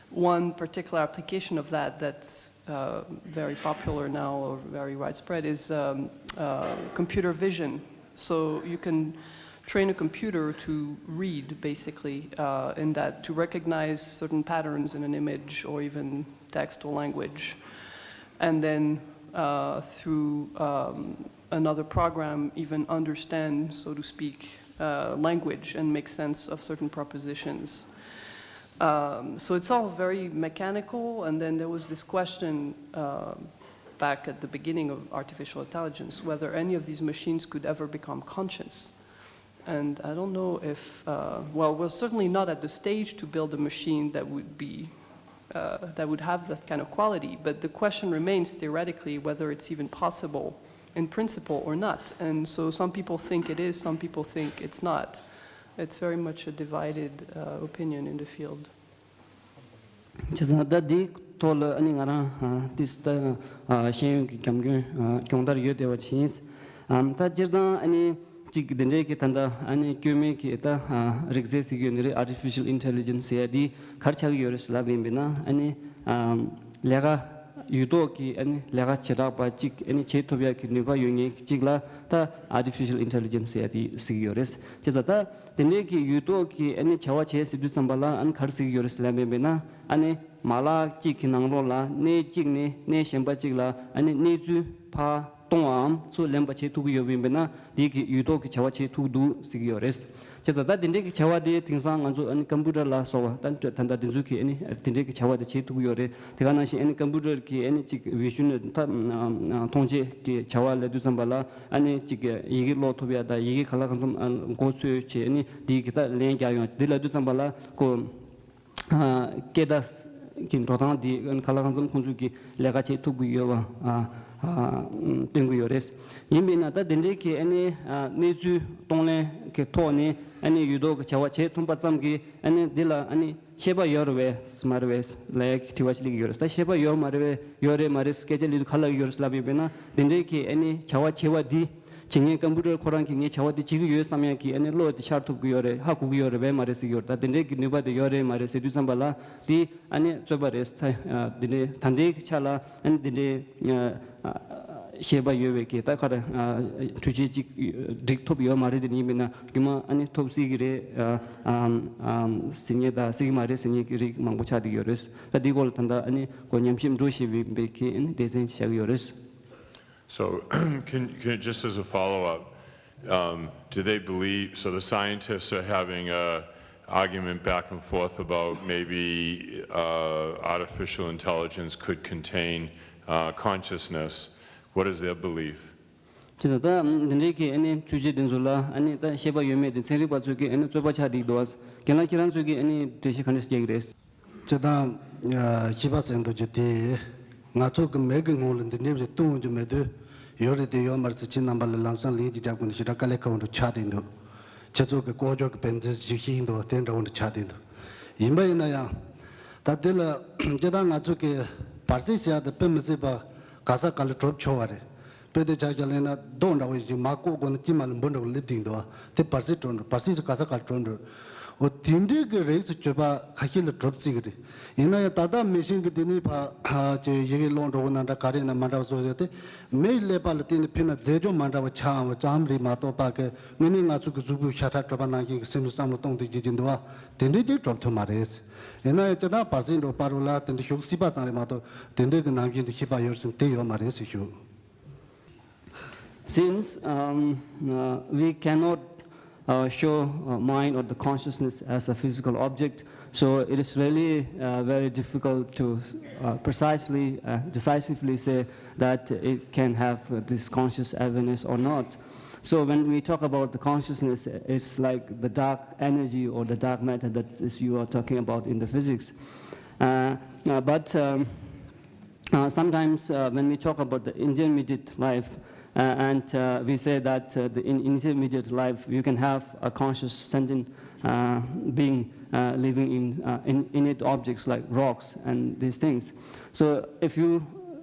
one particular application of that that's uh, very popular now or very widespread is um, uh, computer vision. So you can train a computer to read, basically, uh, in that to recognize certain patterns in an image or even text or language. And then uh, through um, another program, even understand, so to speak, uh, language and make sense of certain propositions. Um, so it's all very mechanical, and then there was this question uh, back at the beginning of artificial intelligence whether any of these machines could ever become conscious. And I don't know if, uh, well, we're certainly not at the stage to build a machine that would be uh, that would have that kind of quality. But the question remains theoretically whether it's even possible in principle or not. And so some people think it is, some people think it's not. It's very much a divided uh, opinion in the field. བྱས་ཙང་ད་འདིའི་ཐོག་ལ་ཨ་ནི་ང་རང་ཏིས་ད་ཤེས་ཡོན་གྱི་གྱམ་སྐྱོང་སྦྱོང་བརྡར་ཡོད་བསྡད་པ་ཞིག་ཡིན། ད་སྤྱིར་བཏང་ཨ་ནི་ གཅིག་དེ་འདྲའི་གི་ད་ལྟ་ཨ་ནི་སྐྱོན་མེད་ཀྱི་ད་ཨ་རིག་རྩལ་ཟེར་གྱི་ཡོད་ནི་རེད། Artificial Intelligence་ཟེར་ཡ་དེ་ག་རེ་ཆགས་ཀྱི་ཡོད་རེད་ཟེར་ལབ་ཡིན་པས་ན། ཨ་ནི་ཨ་ལས་ཀ་ཡུལ་ཐོག་གི་ཨ་ནི་ལས་ཀ་བྱེ་བྲག་པ་གཅིག་ཨ་ནི་བྱེད་ཐུབ་ཡ་གི་ནུས་པ་ཡོད་མཁན་གཅིག་ལ་ད་Artificial Intelligence་ཟེར་ཡ་དེ་ཟེར་གྱི་ཡོད་རེད། བྱས་ཙང་ད་དེ་འདྲའི་གི་ཡུལ་ཐོག་གི་ཨ་ནི་བྱ་བ་བྱེད་ཟེར་དུས་ཙམ་པ་ལ་ཨ་ནི་ག་རེ་ཟེར་གྱི་ཡོད་རེད་ཟེར་ལབ་ཡིན་པས་ན། ཨ་ནི་མ་ལག་གཅིག་གི་ནང་ལོགས་ལ་གནས་གཅིག་ནས་གནས་གཞན་པ་གཅིག་ལ་ཨ་ནི་གནས་ཚུལ་ཕར་གཏོང་བའམ་ཚུར་ལེན་པ་བྱེད་ཐུབ་ཀྱི་ཡོད་པ་ཡིན་པས་ན། དེ་གི་ཡུལ་ཐོག་གི་བྱ་བ་བྱེད་ཐུབ་འདུག་ཟེར་གྱི་ཡོད་རེད། བྱས་ཙང་ད་དེ་འདྲའི་གི་བྱ་བ་དེ་དེང་སང་ང་ཚོ་ཨ་ནི་ཀམ་པུ་ཊར་ལ་སོགས་པ་ད་ད་ལྟ་དེ་ཚོ་གི་ཨ་ནི་དེ་འདྲའི་གི་བྱ་བ་དེ་བྱེད་ཐུབ་ཀྱི་ཡོད་རེད། དེ་ག་ནང་བཞིན་ཨ་ནི་ཀམ་པུ་ཊར་གི་ཨ་ནི་ཅིག་vision་ད་མཐོང་ཆེད་ཀྱི་བྱ་བ་ལབ་དུས་ཙམ་པ་ལ་ཨ་ནི་ཅིག་ཡི་གེ་ཀློག་ཐུབ་ཡ་དང་ཡི་གེ་ག་ལ་གང་འཚམ་མགོ་ཚོས་བྱས་ཨ་ནི་དེ་གི་ད་ལན་རྒྱག་ཡོང་དེ་ལབ་དུས་ཙམ་པ་ལ་ཁོ། སྐད་བརྡ་གི་འགྲོ་སྟངས་འདི་ག་ལ་གང་འཚམ་ཁོང་ཚོས་ཀྱི་ལས་ཀ་བྱེད་ཐུབ་ཀྱི་ཡོད་པ་སྟོན་གྱི་ཡོད་རེད། ཡིན་པས་ན་ད་དེ་འདྲའི་གི་ཨ་ནི་གནས་ཚུལ་གཏོང་ལེན་གྱི་ཐོག་ནས་ཨ་ནི་ཡུལ་ཐོག་གི་བྱ་བ་བྱེད་ཐུབ་པ་ཙམ་གྱིས་ཨ་ནི་འདི་ལ་ཨ་ནི་ཤེས་པ་ཡོད་རེད་པས་མ་རེད་པས་ལབ་ཡ་གི་དྲི་བ་ཞིག་སླེབས་ཀྱི་ཡོད་རེད། ད་ཤེས་པ་ཡོད་མ་རེད་པས་ཡོད་རེད་མ་རེད་སྐད་ཆ་ལབ་དུས་ག་ལབ་ཀྱི་ཡོད་རེད་ལབ་ཡོད་པས་ན། དེ་འདྲའི་གི་ཨ་ནི་བྱ་བ་བྱེད་པ་འདི། བྱེད་མཁན་ཀམ་པུ་ཊར་ཁོ་རང་གིས་ངས་བྱ་བ་དེ་བྱེད་ཀྱི་ཡོད་བསམ་ཡག་གི་ཨ་ནི་བློ་དེ་ཤར་ཐུབ་ཀྱི་ཡོད་རེད། ཧ་གོ་གི་ཡོད་རེད་པས་མ་རེད་ཟེར་གྱི་ཡོད་རེད། ད་དེ་འདྲའི་གི་ནུས་པ་དེ་ཡོད་རེད་མ་རེད་ཟེར་དུས་ཙམ་པ་ལ་དེ་ཨ་ནི་རྩོད་པ་རེད། ད་དེ་འདྲའི་ད་ལྟའི་གི་ཆ་ལ་ཨ་ནི་དེ་འདྲའི་ཤེས་པ་ཡོད་པའི་གི་ད་ག་རེ་འཕྲུལ་ཆས་ཅིག་སྒྲིག་ཐུབ་ཡོད་མ་རེད། དེ་ཡིན་པས་ན་རྒྱུ་མ་ཨ་ནི་ཐུབ་སྲིད་ཀྱི་རེད་ཟེར་མཁན་དང་སྲིད་ཀྱི་མ་རེད་ཟེར་མཁན་གྱི་རིགས་མང་པོ་ཆགས་བསྡད་ཡོད་རེད། ད་འདི་སྐོར་ལ་ད་ལྟ་ཨ་ནི་ཁོ་ཉམས་ཞིབ་འགྲོ་བཞིན་པའི་གི་ཨ་ནི་སྡེ་ཚན་ཅིག་བཞག་གི་ཡོད་རེད། So, can, can, just as a follow-up, um, do they believe, so the scientists are having a argument back and forth about maybe uh, artificial intelligence could contain uh, consciousness. What is their belief? ཅི་ཟེར་ད་འདི་འདྲའི་གི་ཨ་ནི་འཕྲུལ་ཆས་དེ་ཚོ་ལ་ཨ་ནི་ད་ཤེས་པ་ཡོད་མེད་དེ་ཚན་རིག་པ་ཚོས་གི་ཨ་ནི་རྩོད་པ་ཆགས་བསྡད་འདུག་རྒན་ལགས་ཁྱེད་རང་ཚོས་གི་ཨ་ནི་འགྲེལ་བཤད་ག་འདྲ་ཞིག་རྒྱག་གི་རེད། སྤྱིར་བཏང་ཤེས་པ་ཟེར་འདུག་རྒྱུ་དེ་ང་ཚོ་གི་མིག་གི་ངོ་ལ་འདི་འདྲའི་ཞིག་བཏང་རྒྱུ་མེད་དུས་ཡོད་རེད་དེ་ཡོད་མ་རེད་ཟེར་ཁྱེད་རྣམ་པ་ལ་ལམ་སང་ལན་ཅིག་རྒྱག་དགོས་འདུག་ཞེ་དྲག་དཀའ་ལས་ཁག་པོ་འདྲ་ཆགས་བསྡད་འདུག་ཁྱེད་ཚོ་གི་ལྐོག་ཇོ་གི་བེམ་རྫས་ཞིག་ཤེས་ཀྱི་འདུག་དེ་འདྲ་བོ་འདྲ་ཆགས་བསྡད་འདུག་ཡིན་པ་ཡིན་ན་ཡང་ད་དེ་ལ་སྤྱིར་བཏང་ང་ཚོ་གི་བར་སྲིད་ཟེར་ཡ་དེ་དཔེ་མི་སྲིད་པ་ག་ས་ག་ལ་གྲུབ་ཆོག་པ་རེད། དཔེ་དེ་ཆ་བཞག་ལེན་ན་རྡོ་འདྲ་བོ་ཞིག་མར་བཀོག་དགོས་ན་དཀྱིལ་མ་ལ་འབུ་འདྲ་བོ་སླེབས་བསྡད་འདུག་བ། དེ་བར་སྲིད་གྲུབ་འགྲོ། བར་སྲིད་ག་ས་ག་ལ་གྲུབ་འགྲོ། འོ་དེ་འདྲའི་གི་རིགས་སུ་གྱུར་པ་ཁ་ཤས་ལ་གྲུབ་སྲིད་གི་རེད། ཡིན་ན་ཡང་ད་ལྟ་མི་ཤིན་གི་དེ་ནས་ཕ་ཅེ་ཡི་གེ་ཀློག་འགྲོ་གི་ན་འདྲ་ག་རེ་ན་མ་འདྲ་བ་བཟོ་ཡོད་དེ། མིའི་ཀླད་པ་ལ་བརྟེན་ནས་ཕེབས་ན་རྫས་སྦྱོར་མ་འདྲ་བ་ཆགས་འོང་བ་ཙམ་རེད་མ་གཏོགས་པ་གི་དངོས་གནས་ང་ཚོ་གི་གཟུགས་པོའི་ཤ་ཁྲག་གྲུབ་པ་ནང་བཞིན་གི་སེམས་ལ་བསམ་བློ་གཏོང་དེ་བྱེད་ཀྱི་འདུག་བ། དེ་འདྲའི་ཅིག་གྲུབ་ཐུབ་མ་རེད། ཡིན་ན་ཡང་སྤྱིར་བཏང་བར་སྲིད་འགྲོ་བར་རུ་ལ་དེ་འདྲ་ཞུགས་སྲིད་པ་ཙམ་རེད་མ་གཏོགས་དེ་འདྲའི་གི་ནང་བཞིན་དུ་ཤེས་པ་ཡོད་ཟིན་དེ་ཡོད་མ་རེད་ཟེར་ཞུ། Since um, uh, we cannot uh, show uh, mind or the consciousness as a physical object, so it is really uh, very difficult to uh, precisely, uh, decisively say that it can have uh, this conscious awareness or not. So when we talk about the consciousness, it's like the dark energy or the dark matter that is you are talking about in the physics. Uh, uh, but um, Uh, sometimes uh, when we talk about the intermediate life, uh, and uh, we say that uh, the in intermediate life you can have a conscious sentient uh, being uh, living in, uh, in inert objects like rocks and these things. So if you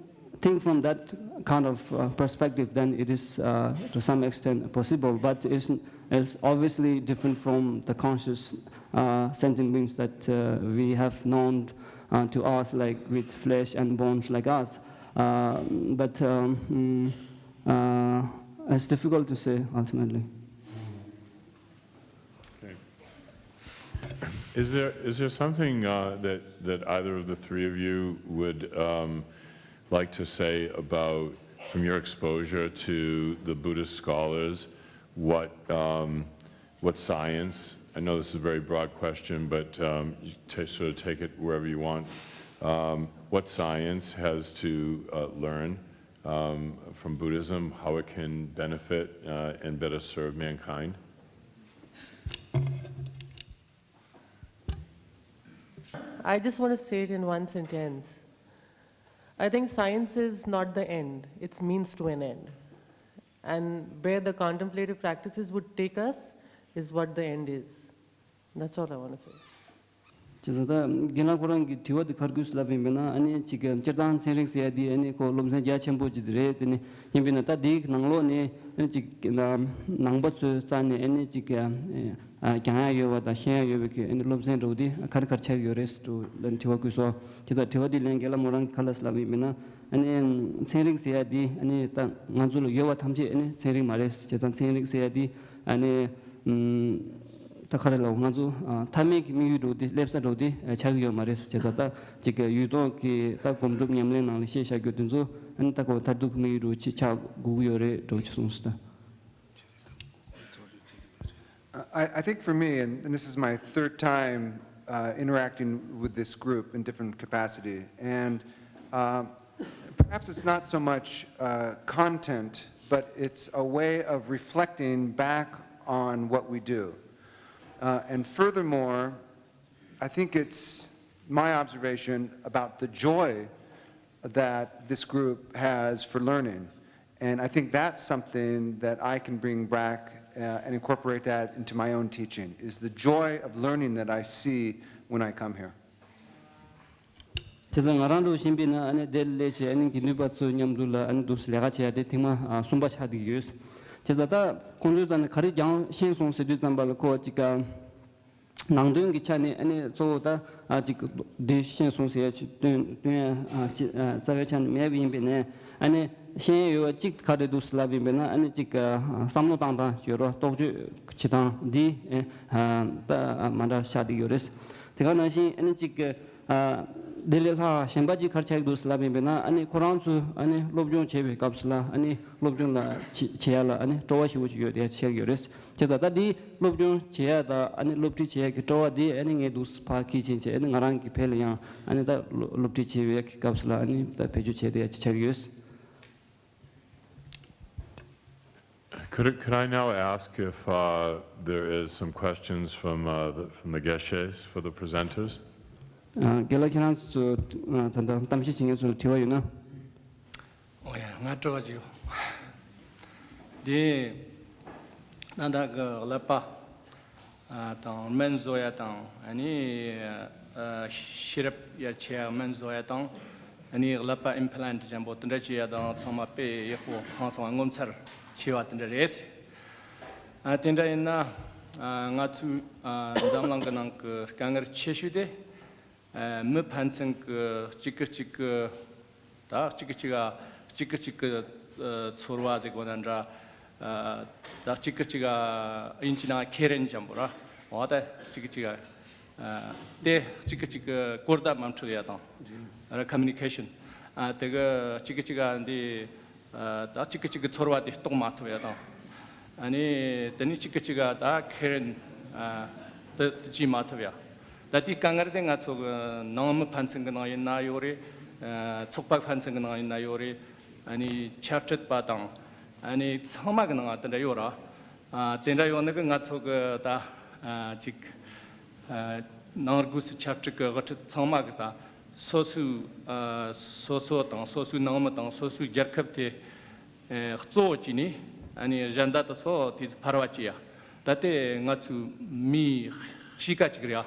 think from that kind of uh, perspective, then it is uh, to some extent possible, but it's, it's obviously different from the conscious uh, sentient beings that uh, we have known uh, to us, like with flesh and bones like us. Uh, but um, mm, uh, it's difficult to say ultimately. Okay. Is there is there something uh, that that either of the three of you would um, like to say about from your exposure to the Buddhist scholars what um, what science, I know this is a very broad question, but um, you t- sort of take it wherever you want. Um, what science has to uh, learn um, from Buddhism, how it can benefit uh, and better serve mankind? I just want to say it in one sentence. I think science is not the end, it's means to an end. And where the contemplative practices would take us is what the end is. That's all I want to say. བྱས་ཙང་ད་རྒན་ལགས་ཁོ་རང་གི་དྲི་བ་དེ་ག་རེ་དགོས་སུ་ལབ་ཡིན་པས་ན། ཨ་ནི་ཅིག་སྤྱིར་བཏང་ཚན་རིག་ཟེར་ཡ་དེ་ཨ་ནི་ཁོ་སློབ་ཚན་རྒྱ་ཆེན་པོ་ཅིག་དེ་རེད། དེ་ནི་ཡིན་པས་ན་ད་དེའི་ནང་ལོགས་ནས་ཨ་ནི་ཅིག་ནང་པ་ཚོའི་རྩ་ནས་ཨ་ནི་ཅིག་སྦྱང་ཡ་ཡོད་པ་དང་ཤེས་ཡ་ཡོད་པའི་གི་ཨ་ནི་སློབ་ཚན་འདྲ་བོ་དེ་ག་རེ་ག་རེ་ཆགས་ཀྱི་ཡོད་རེད་ཟེར་དྲི་བ་དགོས་སོ། བྱས་ཙང་དྲི་བ་དེ་ལན་རྒན་ལགས་མོ་རང་གིས་ག་ལབ་སུ་ལབ་ཡིན་པས་ན། ཨ་ནི་ཚན་རིག་ཟེར་ཡ་དེ་ཨ་ནི་ད་ང་ཚོ་ལ་ཡོད་པ་ཐམས་ཅད་ཨ་ནི་ཚན་རིག་མ་རེད། བྱས་ཙང་ཚན་རིག་ཟེར་ཡ་དེ་ཨ་ནི་ཨམ། ད་ག་རེ་ལབ། ང་ཚོ་ཨ་མཐའ་མའི་གི་དམིགས་ཡུལ་འདྲ་བོ་དེ། སླེབས་ས་འདྲ་བོ་དེ་ཨ་ཆགས་ཀྱི་ཡོད་མ་རེད། བྱས་ཙང་ད་ཅིག་གི་ཡུལ་ཐོག་གི་ད་སྒོམ་སྒྲུབ་ཉམས་ལེན་ནང་ལ་བཤད་བཞག་རྒྱུ་དེ་ཚོ་ཨ་ནི་ད་གོ་མཐར་ཐུག་གི་དམིགས་ཡུལ་འདྲ་བོ་ཅིག་ཆགས་དགོས་ཀྱི་ཡོད་རེད་འདྲ་བོ་ཅིག་གསུངས་སོང་ད། I, I think for me, and, and this is my third time uh, interacting with this group in different capacity, and uh, perhaps it's not so much uh, content, but it's a way of reflecting back on what we do. Uh, and furthermore, I think it's my observation about the joy that this group has for learning. And I think that's something that I can bring back uh, and incorporate that into my own teaching, is the joy of learning that I see when I come here. བྱས་ཙང་ང་རང་འདྲ་བོ་ཞིག་ཡིན་པས་ན་ཨ་ནི་དེ་ལས་བྱས་ཨ་ནི་དགེ་འདུན་པ་ཚོ་མཉམ་དུ་ལ་ཨ་ནི་འདུག་སེ་ལས་ཀ་བྱེད་ཡ་དེ་ཐེངས་མ་ཨ་གསུམ་པ་ཆགས་བསྡད་ཀྱི་ཡོད། བྱས་ཙང་ད་ཁོང་ཚོའི་རྩ་ནས་ག་རེ་སྦྱངས་ཤེས་སོང་ཟེར་དུས་ཙམ་པ་ལ་ཁོ་ཅིག་ག་ནང་དོན་གྱི་ཆ་ནས་ཨ་ནི་གཙོ་བོ་ད་ཨ་ཅིག་འདི་ཤེས་སོང་ཟེར་ཡ་ཅིག་སྟོན་སྟོན་ཡ་ཨ་ཅིག་ཨ་རྩ་བའི་ཆ་ནས་མེད་པ་ཡིན་པས་ནས། ཨ་ནི་ཤེས་ཡ་ཡོད་པ་གཅིག་ག་རེ་འདུག་ཟེར་ལབ་ཡིན་པས་ན། ཨ་ནི་ཅིག་ཨ་བསམ་བློ་བཏང་སྟངས་ཡོད་རོགས། རྟོག་དཔྱོད་བྱེད་སྟངས་འདི་ཨ་ད་མ་འདྲ་ཆགས་བསྡད་ཡོད་རེད། དེ་ག་ནང་བཞིན་ཨ་ནི་ཅིག་ཨ་དེ་ལས་ལྷག་གཞན་པ་ཅིག་ག་རེ་ཆགས་ཀྱི་འདུག་ཟེར་ལབ་ཡིན་པས་ན། ཨ་ནི་ཁོ་རང་ཚོས་ཨ་ནི་སློབ་སྦྱོང་བྱེད་པའི་སྐབས་སུ་ལ་ཨ་ནི་སློབ་སྦྱོང་ལ་བྱེད་བྱེད་ཡ་ལ་ཨ་ནི་སྤྲོ་བ་ཞེ་པོ་ཅིག་ཡོད་དེ་ཆགས་ཀྱི་ཡོད་རེད། བྱས་ཙང་ད་འདི་སློབ་སྦྱོང་བྱེད་ཡ་དང་ཨ་ནི་སློབ་ཁྲིད་བྱེད་ཡ་གི་སྤྲོ་བ་འདི་ཨ་ནི་ངས་འདུག་སེ་ཕར་འཁྱེར་ཕྱིན་བྱས། ཨ་ནི་ང་རང་གི་ཕར་ལ་ཡང་ཨ་ནི་ད་སློབ་སློབ་ཁྲིད་བྱེད་པའི་གི་སྐབས་སུ་ལ་ཨ་ནི་ད་བེད་སྤྱོད་བྱས་བསྡད་ཡ་ཅིག་ཆགས་ཀྱི་ཡོད། Could, could I now ask if uh, there is some questions from, uh, the, from the geshes for the presenters? ཨ་རྒན་ལགས་ཁྱེད་རང་ཚོ་ཨ་ད་ལྟ་གཏམ་བཤད་བྱེད་མཁན་ཚོ་ལ་དྲི་བ་ཡོད་ན། ཨོ་ཡ། ང་དྲི་བ་ཅིག་ཡོད། འདི་ད་ལྟ་གི་ཀླད་པ་ཨ་དང་སྨན་བཟོ་ཡ་དང་། ཨ་ནི་ཨ་ཤེས་རབ་ཡར་ཆེ་ཡ་སྨན་བཟོ་ཡ་དང་། ཨ་ནི་ཀླད་པ་ཨིམ་པ་ལན་ཊི་ཅན་པོ་དེ་འདྲ་བྱེད་ཡ་དང་། ཚང་མ་དཔེ་ཡག་པོ་ཧང་སང་ངོ་མཚར་ཆེ་བ་དེ་འདྲ་རེད། ཨ་དེ་འདྲ་ཡིན་ན་ཨ་ང་ཚོའི་ཨ་འཛམ་གླིང་གི་ནང་གི་དཀའ་ངལ་ཆེ་ཤོས་དེ། ཨ་མི་ཕན་ཚུན་གྱི་གཅིག་གིས་གཅིག་གི་ད་གཅིག་གིས་གཅིག་ག་གཅིག་གིས་གཅིག་གི་ཨ་ཚོར་བ་ཟེར་དགོས་ན་འདྲ། ཨ་ད་གཅིག་གིས་གཅིག་ག་དབྱིན་ཇི་ནང་ཁེ་རན་ཅན་པོ་ར། འོ་ད་གཅིག་གིས་གཅིག་ག་ཨ་དེ་གཅིག་གིས་གཅིག་གི་གོ་བརྡ་མ་འཕྲོད་ཡ་དང་། ར་ཁ་མུ་ནི་ཁེ་ཤན། ཨ་དེ་གི་གཅིག་གིས་གཅིག་ག་འདི་ཨ་ད་གཅིག་གིས་གཅིག་གི་ཚོར་བ་དེ་རྟོགས་མ་ཐུབ་ཡ་དང་། ཨ་ནི་དེ་ནི་གཅིག་གིས་གཅིག་ག་ད་ཁེ་རན་ཨ་དེ་དེ་བྱེད་མ་ཐུབ་ཡ། ད་དེའི་དཀའ་ངལ་དེ་ང་ཚོ་གི་ནང་མི་ཕན་ཚུན་གི་ནང་ཡིན་ན་ཡོད་རེད། ཨ་ཚོགས་པ་ཕན་ཚུན་གི་ནང་ཡིན་ན་ཡོད་རེད། ཨ་ནི་ཆབ་སྲིད་པ་དང་ཨ་ནི་ཚང་མ་གི་ནང་དེ་འདྲ་ཡོད་ར། ཨ་དེ་འདྲ་ཡོད་ནི་གི་ང་ཚོ་གི་ད་ཨ་ཅིག་ཨ་ནང་སྒོས་སུ་ཆབ་སྲིད་ཀྱི་དབུ་ཁྲིད་ཚང་མ་གི་ད་སོ་སོའི་ཨ་སོ་སོ་དང་སོ་སོའི་ནང་མི་དང་སོ་སོའི་རྒྱལ་ཁབ་དེ་ཨེ་གཙོ་བོ་བྱས་ནས་ཨ་ནི་ཨ་ཇན་ཌ་དེ་ཚོ་དེ་ཕར་བ་བྱེད་ཡ། ད་དེ་ང་ཚོའི་མིའི་གཤིས་ཀ་ཅིག་རེད་ཡ།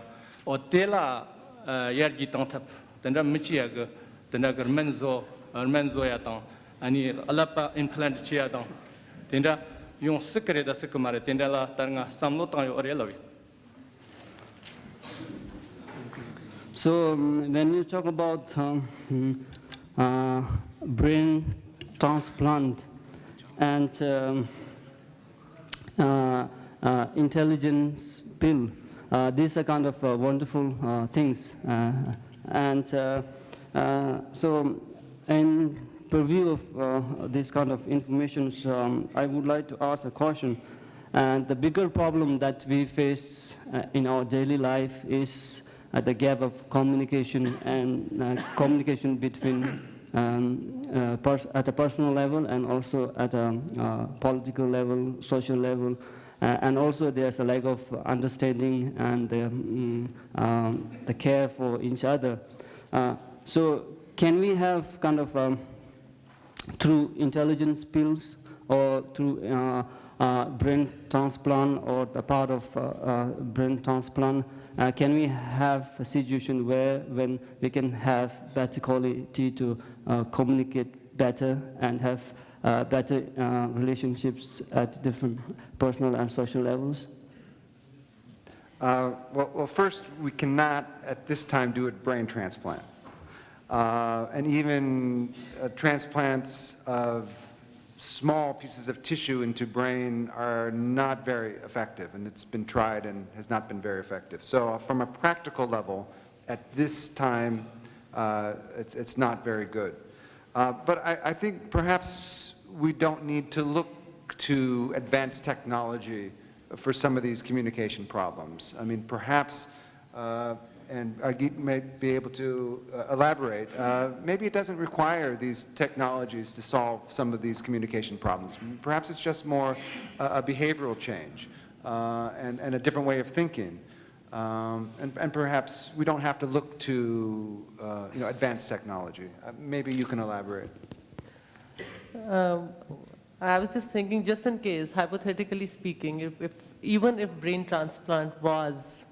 འོ་དེ་ལ་ཨ་ཡར་རྒྱས་གཏོང་ཐབས་དེ་འདྲ་མི་བྱེད་ཡ་གི་དེ་འདྲ་གི་སྨན་བཟོ་སྨན་བཟོ་ཡ་དང་། ཨ་ནི་ཀླད་པ་ཨིམ་པ་ལན་ཊི་བྱེད་ཡ་དང་། དེ་འདྲ་ཡོང་སྲིད་གི་རེད་ད་སྲིད་གི་མ་རེད། དེ་འདྲ་ལ་ལྟར་ང་བསམ་བློ་བཏང་ཡོད་རེད་ལབ་ཡིན། So um, when you talk about um, uh, brain transplant and um, uh, uh, intelligence pill, uh, these are kind of uh, wonderful uh, things. Uh, and uh, uh, so, in purview of uh, this kind of information, um, I would like to ask a question. And the bigger problem that we face uh, in our daily life is uh, the gap of communication and uh, communication between um, uh, pers- at a personal level and also at a uh, political level, social level, uh, and also there's a lack of understanding and the, mm, um, the care for each other. Uh, so can we have kind of um, through intelligence pills or through uh, uh, brain transplant or the part of uh, uh, brain transplant, Uh, can we have a situation where when we can have better quality to uh, communicate better and have uh, better uh, relationships at different personal and social levels? Uh, well, well, first, we cannot at this time do a brain transplant. Uh, and even uh, transplants of small pieces of tissue into brain are not very effective, and it's been tried and has not been very effective. So, uh, from a practical level, at this time, uh, it's, it's not very good. Uh, but I, I think perhaps we don't need to look to advanced technology for some of these communication problems. I mean, perhaps, uh, and Agit may be able to uh, elaborate, uh, maybe it doesn't require these technologies to solve some of these communication problems. Perhaps it's just more a, a behavioral change uh, and, and a different way of thinking. Um, and, and perhaps we don't have to look to uh, you know, advanced technology. Uh, maybe you can elaborate. Um, I was just thinking, just in case, hypothetically speaking, if, if even if brain transplant was,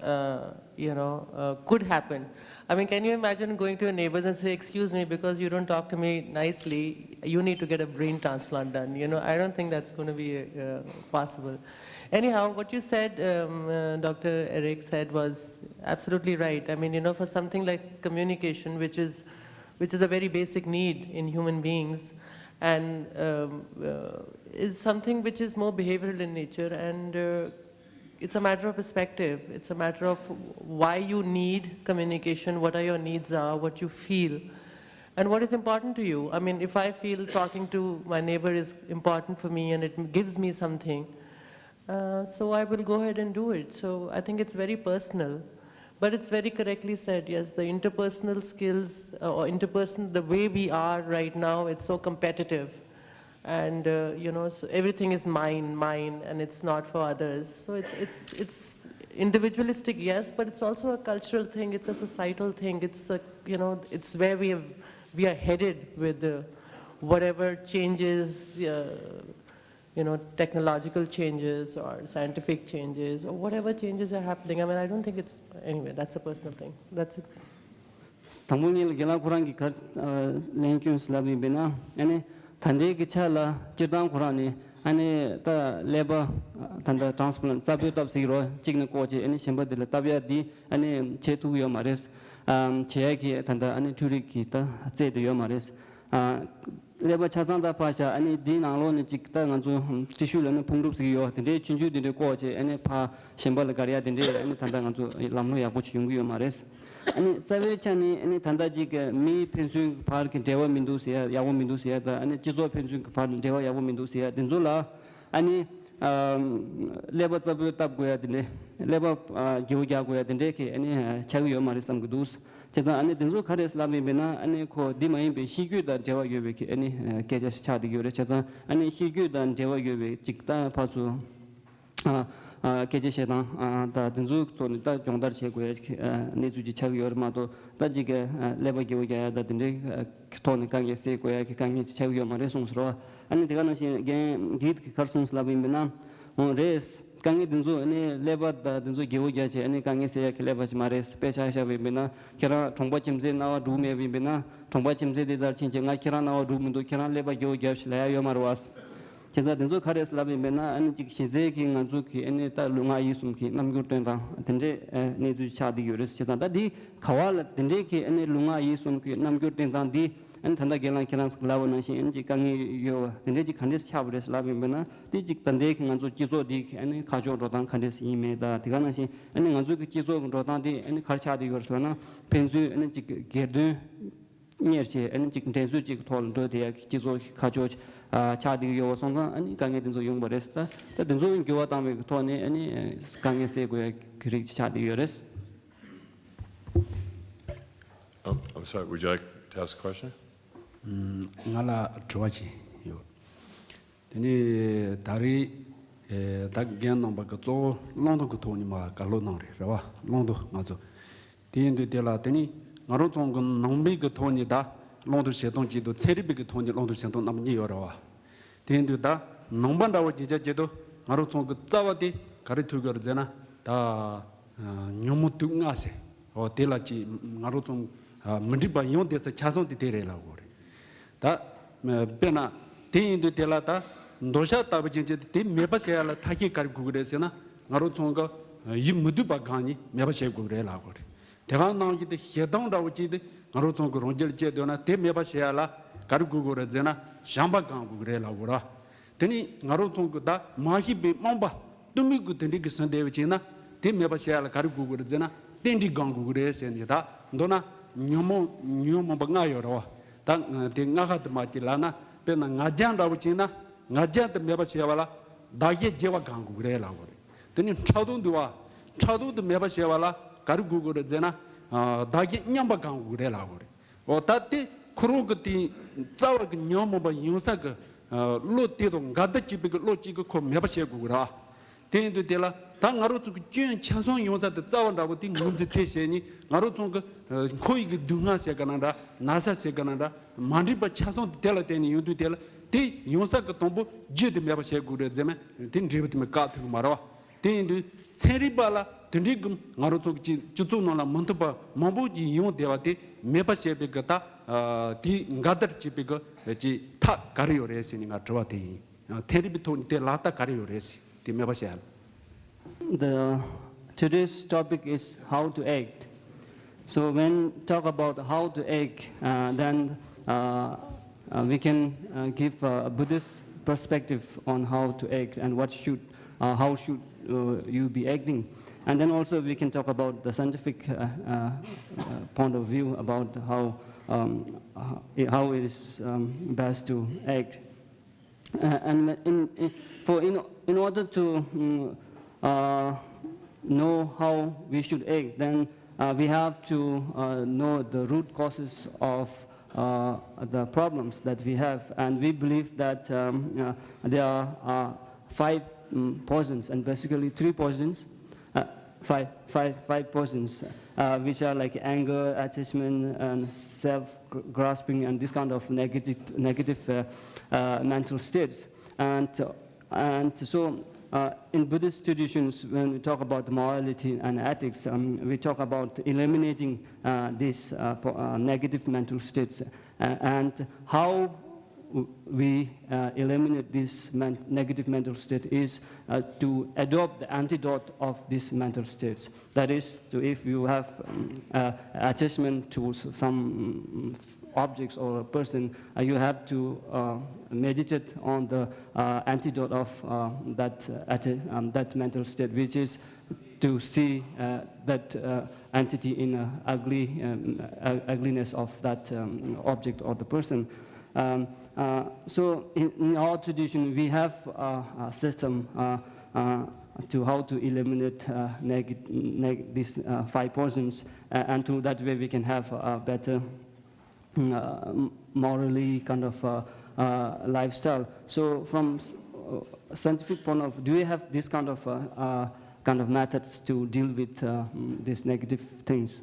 uh, you know, uh, could happen. I mean, can you imagine going to your neighbors and say, "Excuse me, because you don't talk to me nicely, you need to get a brain transplant done"? You know, I don't think that's going to be uh, possible. Anyhow, what you said, um, uh, Doctor Eric said, was absolutely right. I mean, you know, for something like communication, which is which is a very basic need in human beings, and um, uh, is something which is more behavioral in nature, and uh, it's a matter of perspective. It's a matter of why you need communication, what are your needs are, what you feel, and what is important to you. I mean, if I feel talking to my neighbor is important for me and it gives me something, uh, so I will go ahead and do it. So I think it's very personal. But it's very correctly said, yes, the interpersonal skills uh, or interpersonal, the way we are right now, it's so competitive. And uh, you know, so everything is mine, mine, and it's not for others. So it's it's it's individualistic, yes, but it's also a cultural thing. It's a societal thing. It's a, you know, it's where we have, we are headed with the, whatever changes. Uh, you know, technological changes or scientific changes or whatever changes are happening. I mean, I don't think it's, anyway, that's a personal thing. That's it. དང་པོ་ཉིད་ལ་རྒན་ལགས་ཁོ་རང་གིས་ག་ལན་སྐྱོན་ཟེར་ལབ་ཡིན་པས་ན། ཨ་ནི་ད་ལྟའི་གི་ཆ་ལ་སྤྱིར་བཏང་ཁོ་རང་ནི་ཨ་ནི་ད་ཀླད་པ་ད་ལྟ་ཊ་རན་སི་པ་ལན་ཊི་རྩ་སྤོས་བཏབ་ཟེར་གྱི་རོ། གཅིག་ནས་བཀོག་བྱས་ཨ་ནི་གཞན་པ་དེ་ལ་བཏབ་ཡ་འདི་ཨ་ནི་བྱེད་ཐུབ་ཀྱི་ཡོད་མ་རེད། ཨམ་བྱེད་ཡ་གི་ད་ལྟ་ཨ་ནི་འཕྲུལ་རིག་གི་ད་རྩལ་དེ་ཡོད་མ་རེད། ཨ། ཀླད་པ་ཆ་ཚང་ད་ཕར་བཞག་ཨ་ནི་འདིའི་ནང་ལོགས་ནས་ཅིག་ད་ང་ཚོ་ཊི་ཤུ་ལབ་ན་ཕུང་གྲུབ་ཟེར་གྱི་ཡོད། དེ་འདྲའི་ཆུང་ཆུང་དེ་འདྲའི་བཀོག་བྱས་ཨ་ནི་ཕར་གཞན་པ་ལ་བཀར་ཡ་དེ་འདྲའི་ཨ་ནི་ད་ལྟ་ང་ཚོ་ལམ་ལྷོང་ཡག་པོ་ཅིག་ཡོང་གི་ཡོད་མ་རེད། ཨ་ནི་རྩ་བའི་ཆ་ནས་ཨ་ནི་ད་ལྟ་ཅིག་མི་ཕན་ཚུན་བར་གྱི་འབྲེལ་བ་མི་འདུག་ཟེར་ཡ་ཡག་པོ་མི་འདུག་ཟེར་ཡ་དང་ཨ་ནི་སྤྱི་ཚོགས་ཕན་ཚུན་གྱི་བར་འབྲེལ་བ་ཡག་པོ་མི་འདུག་ཟེར་ཡ་དེ་ཚོ་ལ་ཨ་ནི་ཀླད་པ་རྩ་སྤོས་བཏབ་དགོས་ཡ་དེ་འདྲའི་ཀླད་པ་འགྱེལ་བ་རྒྱག་དགོས་ཡ་དེ་འདྲའི་གི་ཨ་ནི་ཆགས་ཀྱི་ཡོད་མ་རེད་བསམ་གྱི་འདུག་བྱས་ཙང་ཨ་ནི་དེ་ཚོ་ག་རེ་ལབ་ཡིན་པས་ན་ཨ་ནི་ཁོ་འདི་མ་ཡིན་པའི་གཤིས་རྒྱུད་དང་འབྲེལ་བ་ཡོད་པའི་གི་ཨ་ནི་སྐད་ཆ་ཞིག་ཆགས་བསྡད་ཀྱི་ཡོད་རེད། བྱས་ཙང་ཨ་ནི་གཤིས་རྒྱུད་དང་འབྲེལ་བ་ཡོད་པའི་ཅིག་ད་ཕར་ཚུར་ཨ་ཨ་སྐད་ཆ་བཤད་སྟངས་ཨ་ད་དེ་ཚོའི་ཐོག་ནས་ད་སྦྱོང་བརྡར་བྱེད་དགོས་ཡ་ཅིག་ཨ་གནས་ཚུལ་ཅིག་ཆགས་ཀྱི་ཡོད་རེད་མ་གཏོགས་ད་ཅིག་གི་ཨ་ཀླད་པ་འགྱེལ་བ་རྒྱག་ཡ་ད་དེ་འདྲའི་ཨ་ཐོག་ནས་དཀའ་ངལ་སེལ་དགོས་ཡ་གི་དཀའ་ངལ་ཅིག་ཆགས་ཀྱི་ཡོད་མ་རེད་གསུངས་ཟེར་བ། ཨ་ནི་དེ་ག་ནང་བཞིན་རྒན་གྱིས་ག་རེ་གསུངས་ལབ་ཡིན་པས་ན། འོ་རེད། དཀའ་ངལ་འདི་ཚོ་ཨ་ནི་ཀླད་པ་དང་འདི་ཚོ་འགྱེལ་བ་རྒྱག་བྱས་ཨ་ནི་དཀའ་ངལ་སེལ་ཡག་གི་ཀླད་པ་ཞིག་མ་རེད། དཔེ་ཆ་བཞག་པ་ཡིན་པས་ན་ཁྱེད་རང་གྲོང་པ་ཁྱིམ་མཚེས་རྣ་བ་འགྲོ་མེད་པ་ཡིན་པས་ན་གྲོང་པ་ཁྱིམ་མཚེས་དེ་ཚོར་ཕྱིན་བྱས་ང་ཁྱེད་རང་རྣ་བ་འགྲོ་མི་འདུག་ཁྱེད་རང་ཀླད་པ་འགྱེལ་བ་རྒྱབ་ཞིག་ལབ་ཡག་ཡོད་མ་རེད་བ། བྱས་ཙང་འདི་ཚོ་ག་རེ་ལབ་ཡིན་པས་ན་ཨ་ནི་ཅིག་གཞི་རྩའི་གི་ང་ཚོ་གི་ཨ་ནི་ད་ལུས་ངག་ཡིད་གསུམ་གི་རྣམ་འགྱུར་སྟོན་སྟངས་དེ་འདྲའི་ཨ་གནས་ཚུལ་ཆགས་བསྡད་ཡོད་རེད། བྱས་ཙང་ད་འདི་ག་བ་ལ་དེ་འདྲའི་གི་ཨ་ནི་ལུས་ངག་ཡིད་གསུམ་གི་རྣམ་འགྱུར་སྟོན་སྟངས་འདི། ཨ་ནི་ད་ལྟ་རྒན་ལགས་ཁྱེད་རང་ཚོ་ལབ་པ་ནང་བཞིན་ཨ་ནི་ཅིག་དཀའ་ངལ་ཡོད་པ་དེ་འདྲ་ཅིག་ག་འདྲས་ཆགས་པ་རེད་ལབ་ཡིན་པས་ན་དེ་ཅིག་ད་ལྟའི་གི་ང་ཚོ་སྤྱི་ཚོགས་འདི་གི་ཨ་ནི་ཁ་ཕྱོགས་འགྲོ་སྟངས་ག་འདྲས་ཡིན་མིན་དང་དེ་ག་ནང་བཞིན་ཨ་ནི་ང་ཚོའི་གི་སྤྱི་ཚོགས་ཀྱི་འགྲོ་སྟངས་དེ་ཨ་ནི་ག་རེ་ཆགས་བསྡད་ཡོད་རེད་ཟེར་ན་ཕན་ཚུན་ཨ་ནི་ཅིག་སྒེར་དོན་གཉེར་བྱས་ཨ་ནི་ཅིག་འགྲན་རྩོད་ཅིག་གི་ཐོག་ལ་འགྲོ་བསྡད་ཡ་གི་སྤྱི་ཚོགས་ཀྱི་ཁ་ཕྱོགས་ཆགས་བསྡད་ཀྱི་ཡོད་པ་སོང་ཙང་ཨ་ནི་དཀའ་ངལ་དེ་ཚོ་ཡོང་པ་རེད། ད་ད་དེ་ཚོ་འགྱུར་བ་བཏང་བའི་གི་ཐོག་ནས་ཨ་ནི་དཀའ་ངལ་སེལ་དགོས་ཡ་གི་རིགས་ཅིག་ཆགས་བསྡད་ཡོད་རེད། Um, I'm sorry, would you like to ask a question? ང་ལ་དྲི་བ་ཅིག་ཡོད། དེ་ནས་ད་རེས་ད་རྒན་རྣམ་པ་གི་གཙོ་བོ་བླང་དོར་གི་ཐོག་ནས་མ་བཀའ་སློབ་གནང་རེད་རེད་བ། བླང་དོར་ང་ཚོ་དེ་ཡིན་དུས་དེ་ལ་དེ་ནས་ང་རང་ཚོ་གི་ནང་པའི་གི་ཐོག་ནས་ད་བླང་དོར་བྱེད་སྟངས་གཅིག་དང་ཚན་རིག་པའི་གི་ཐོག་ནས་བླང་དོར་བྱེད་སྟངས་རྣམ་པ་གཉིས་ཡོད་རེད་བ། དེ་ཡིན་དུས་ད་ནང་པ་འདྲ་བོ་བྱེད་ཆ་བྱེད་དུས་ང་རང་ཚོ་གི་རྩ་བ་དེ་ག་རེ་ཐུག་གི་ཡོད་རེད་ཟེར་ན་ད་ ཉོན་མོངས་དུག་ལྔ་ཟེར། འོ་དེ་ལ་ཅིག་ང་རང་ཚོ་མི་འགྲིག་པ་ཡོང་བསྡད་ས་ཆ་ཚང་དེ་དེ་རེད་ལབ་དགོས་རེད། ད་དཔེར་ན་དེ་ཡིན་དུས་དེ་ལ་ད་འདོད་ཆགས་ལྟ་བུ་ཅན་ཅིག་དེ་མེད་པ་བྱེད་ཡ་ལ་ཐབས་ཤེས་ག་རེ་དགོས་ཀྱི་རེད་ཟེར་ན། ང་རང་ཚོ་གི་ཡིད་མི་སྡུག་པ་གང་ཉིད་མེད་པ་བྱེད་དགོས་ཀྱི་རེད་ལབ་དགོས་རེད། དེ་ག་ནང་བཞིན་དུ་ཞེ་སྡང་འདྲ་བོ་ཅིག་དེ་ང་རང་ཚོ་གི་རང་རྒྱལ་སྐྱེས་འདོད་ན་དེ་མེད་པ་བྱེད་ཡ་ལ་ག་རེ་དགོས་ཀྱི་རེད་ཟེར་ན། བྱམས་པ་སྒོམ་དགོས་ཀྱི་རེད་ལབ་དགོས་རེད། དེ་ནི་ང་རང་ཚོ་གི་ད་མ་ཤེས་པའི་རྨོངས་པ་གཏི་མུག་གི་དེ་འདྲའི་གི་ཟིན་བསྡད་པ་ཅིག་ན་དེ་མེད་པ་བྱེད་ཡ་ལ་ག་རེ་དགོས་ཀྱི་རེད་ཟེར་ན། རྟེན་འབྲེལ་སྒོམ་དགོས་ཀྱི་རེད་ཟེར་ནས། ད་མདོར་ན་ཉོན་མོངས་ཉོན་མོངས་པ་ལྔ་ཡོད་རེད་བ། ད་དེ་ལྔ་ག་དུ་མ་ཅིག་ལབ་ན། དཔེར་ན་ང་རྒྱལ་འདྲ་བོ་ཅིག་ན་ང་རྒྱལ་དེ་མེད་པ་བྱེད་པ་ལ་བདག་གཞན་བརྗེ་བ་སྒོམ་དགོས་ཀྱི་རེད་ལབ་དགོས་རེད། དེ་ནི་ཕྲག་དོག་འདུལ་བ། ཕྲག་དོག་དེ་མེད་པ་བྱེད་པ་ལ་ག་རེ་དགོས་ཀྱི་རེད་ཟེར་ན། བདག་གཞན་མཉམ་པ་སྒོམ་དགོས་ཀྱི་རེད་ལབ་དགོས་རེད། འོ་ད་དེ་ཁོ་རང་གི་དེ་རྩ་བ་གི་ཉོན་མོངས་པ་ཡོང་ས་གི་བློ་དེ་དང་འགལ་ཟླ་བྱེད་པའི་གི་བློ་གཅིག་གི་ཁོ་མེད་པ་བྱེད་དགོས་ཀྱི་རེད། དེ་ཡིན་དུས་དེ་ལ་ད་ང་རང་ཚོ་གི་སྐྱོན་ཆ་ཚང་ཡོང་ས་དེ་རྩ་བ་འདྲ་བོ་དེ་ངོས་འཛིན་དེ་བྱས་ནས། ང་རང་ཚོ་གི་འཁོར་བའི་གི་སྡུག་བསྔལ་ཟེར་ག་ན་འདྲ། ན་ཚ་ཟེར་ག་ན་འདྲ། མ་འགྲིག་པ་ཆ་ཚང་དེ་དེ་ལ་བརྟེན་ནས་ཡོང་དུས་དེ་ལ་དེ་ཡོང་ས་གི་དང་པོ་རྒྱུ་དེ་མེད་པ་བྱེད་དགོས་རེད་ཟེར་མ། དེ་འབྲས་བུ་དེ་མི་བཀག་ཐུབ་ཀྱི་མ་རེད་བ། དེ་ཡིན་དུས་ཚན་རིག་པ་ལ་དེ་འདྲའི་གི་ང་རང་ཚོ་གི་སྤྱི་སྤྱི་ཚོགས་ནང་ལ་མི་མཐུན་པ་མང་པོ་ཅིག་ཡོང་བསྡད་པ་དེ་མེད་པ་བྱེད་པའི་གི་ད་དེ་འགལ་ཟླར་བྱེད་པའི་གི་ཅིག་ཐབས་ག་རེ་ཡོད་རེད་ཟེར་ནས་ང་དྲི་བ་དེ་ཡིན། ཚན་རིག་པའི་ཐོག་ནས་དེ་ལག་བསྟར་ག་རེ་ཡོད་རེད་ཟེར། དེ་མེད་པ་བྱེད་ཡ་ལ། The today's topic is how to act. So when talk about how to act, uh, then uh, uh, we can uh, give a Buddhist perspective on how to act and what should, uh, how should uh, you be acting. And then also we can talk about the scientific uh, uh, uh, point of view about how um, uh, how it is um, best to act. Uh, and in, in, for in, in order to mm, uh, know how we should act, then uh, we have to uh, know the root causes of uh, the problems that we have. And we believe that um, uh, there are uh, five um, poisons, and basically three poisons, uh, five, five, five poisons, uh, which are like anger, attachment, and self-grasping, and this kind of negative, negative uh, uh, mental states. And uh, and so, uh, in Buddhist traditions, when we talk about morality and ethics, um, we talk about eliminating uh, these uh, po- uh, negative mental states. Uh, and how w- we uh, eliminate this men- negative mental state is uh, to adopt the antidote of these mental states. That is, to, if you have um, uh, attachment to s- some objects or a person, uh, you have to uh, meditate on the uh, antidote of uh, that uh, atti- um, that mental state, which is to see uh, that uh, entity in uh, ugly um, uh, ugliness of that um, object or the person. Um, uh, so in, in our tradition, we have uh, a system uh, uh, to how to eliminate uh, neg- neg- these uh, five poisons, uh, and to that way we can have a better mm, uh, m- morally kind of uh, uh, lifestyle. So, from s- uh, scientific point of, do you have this kind of uh, uh, kind of methods to deal with uh, mm, these negative things?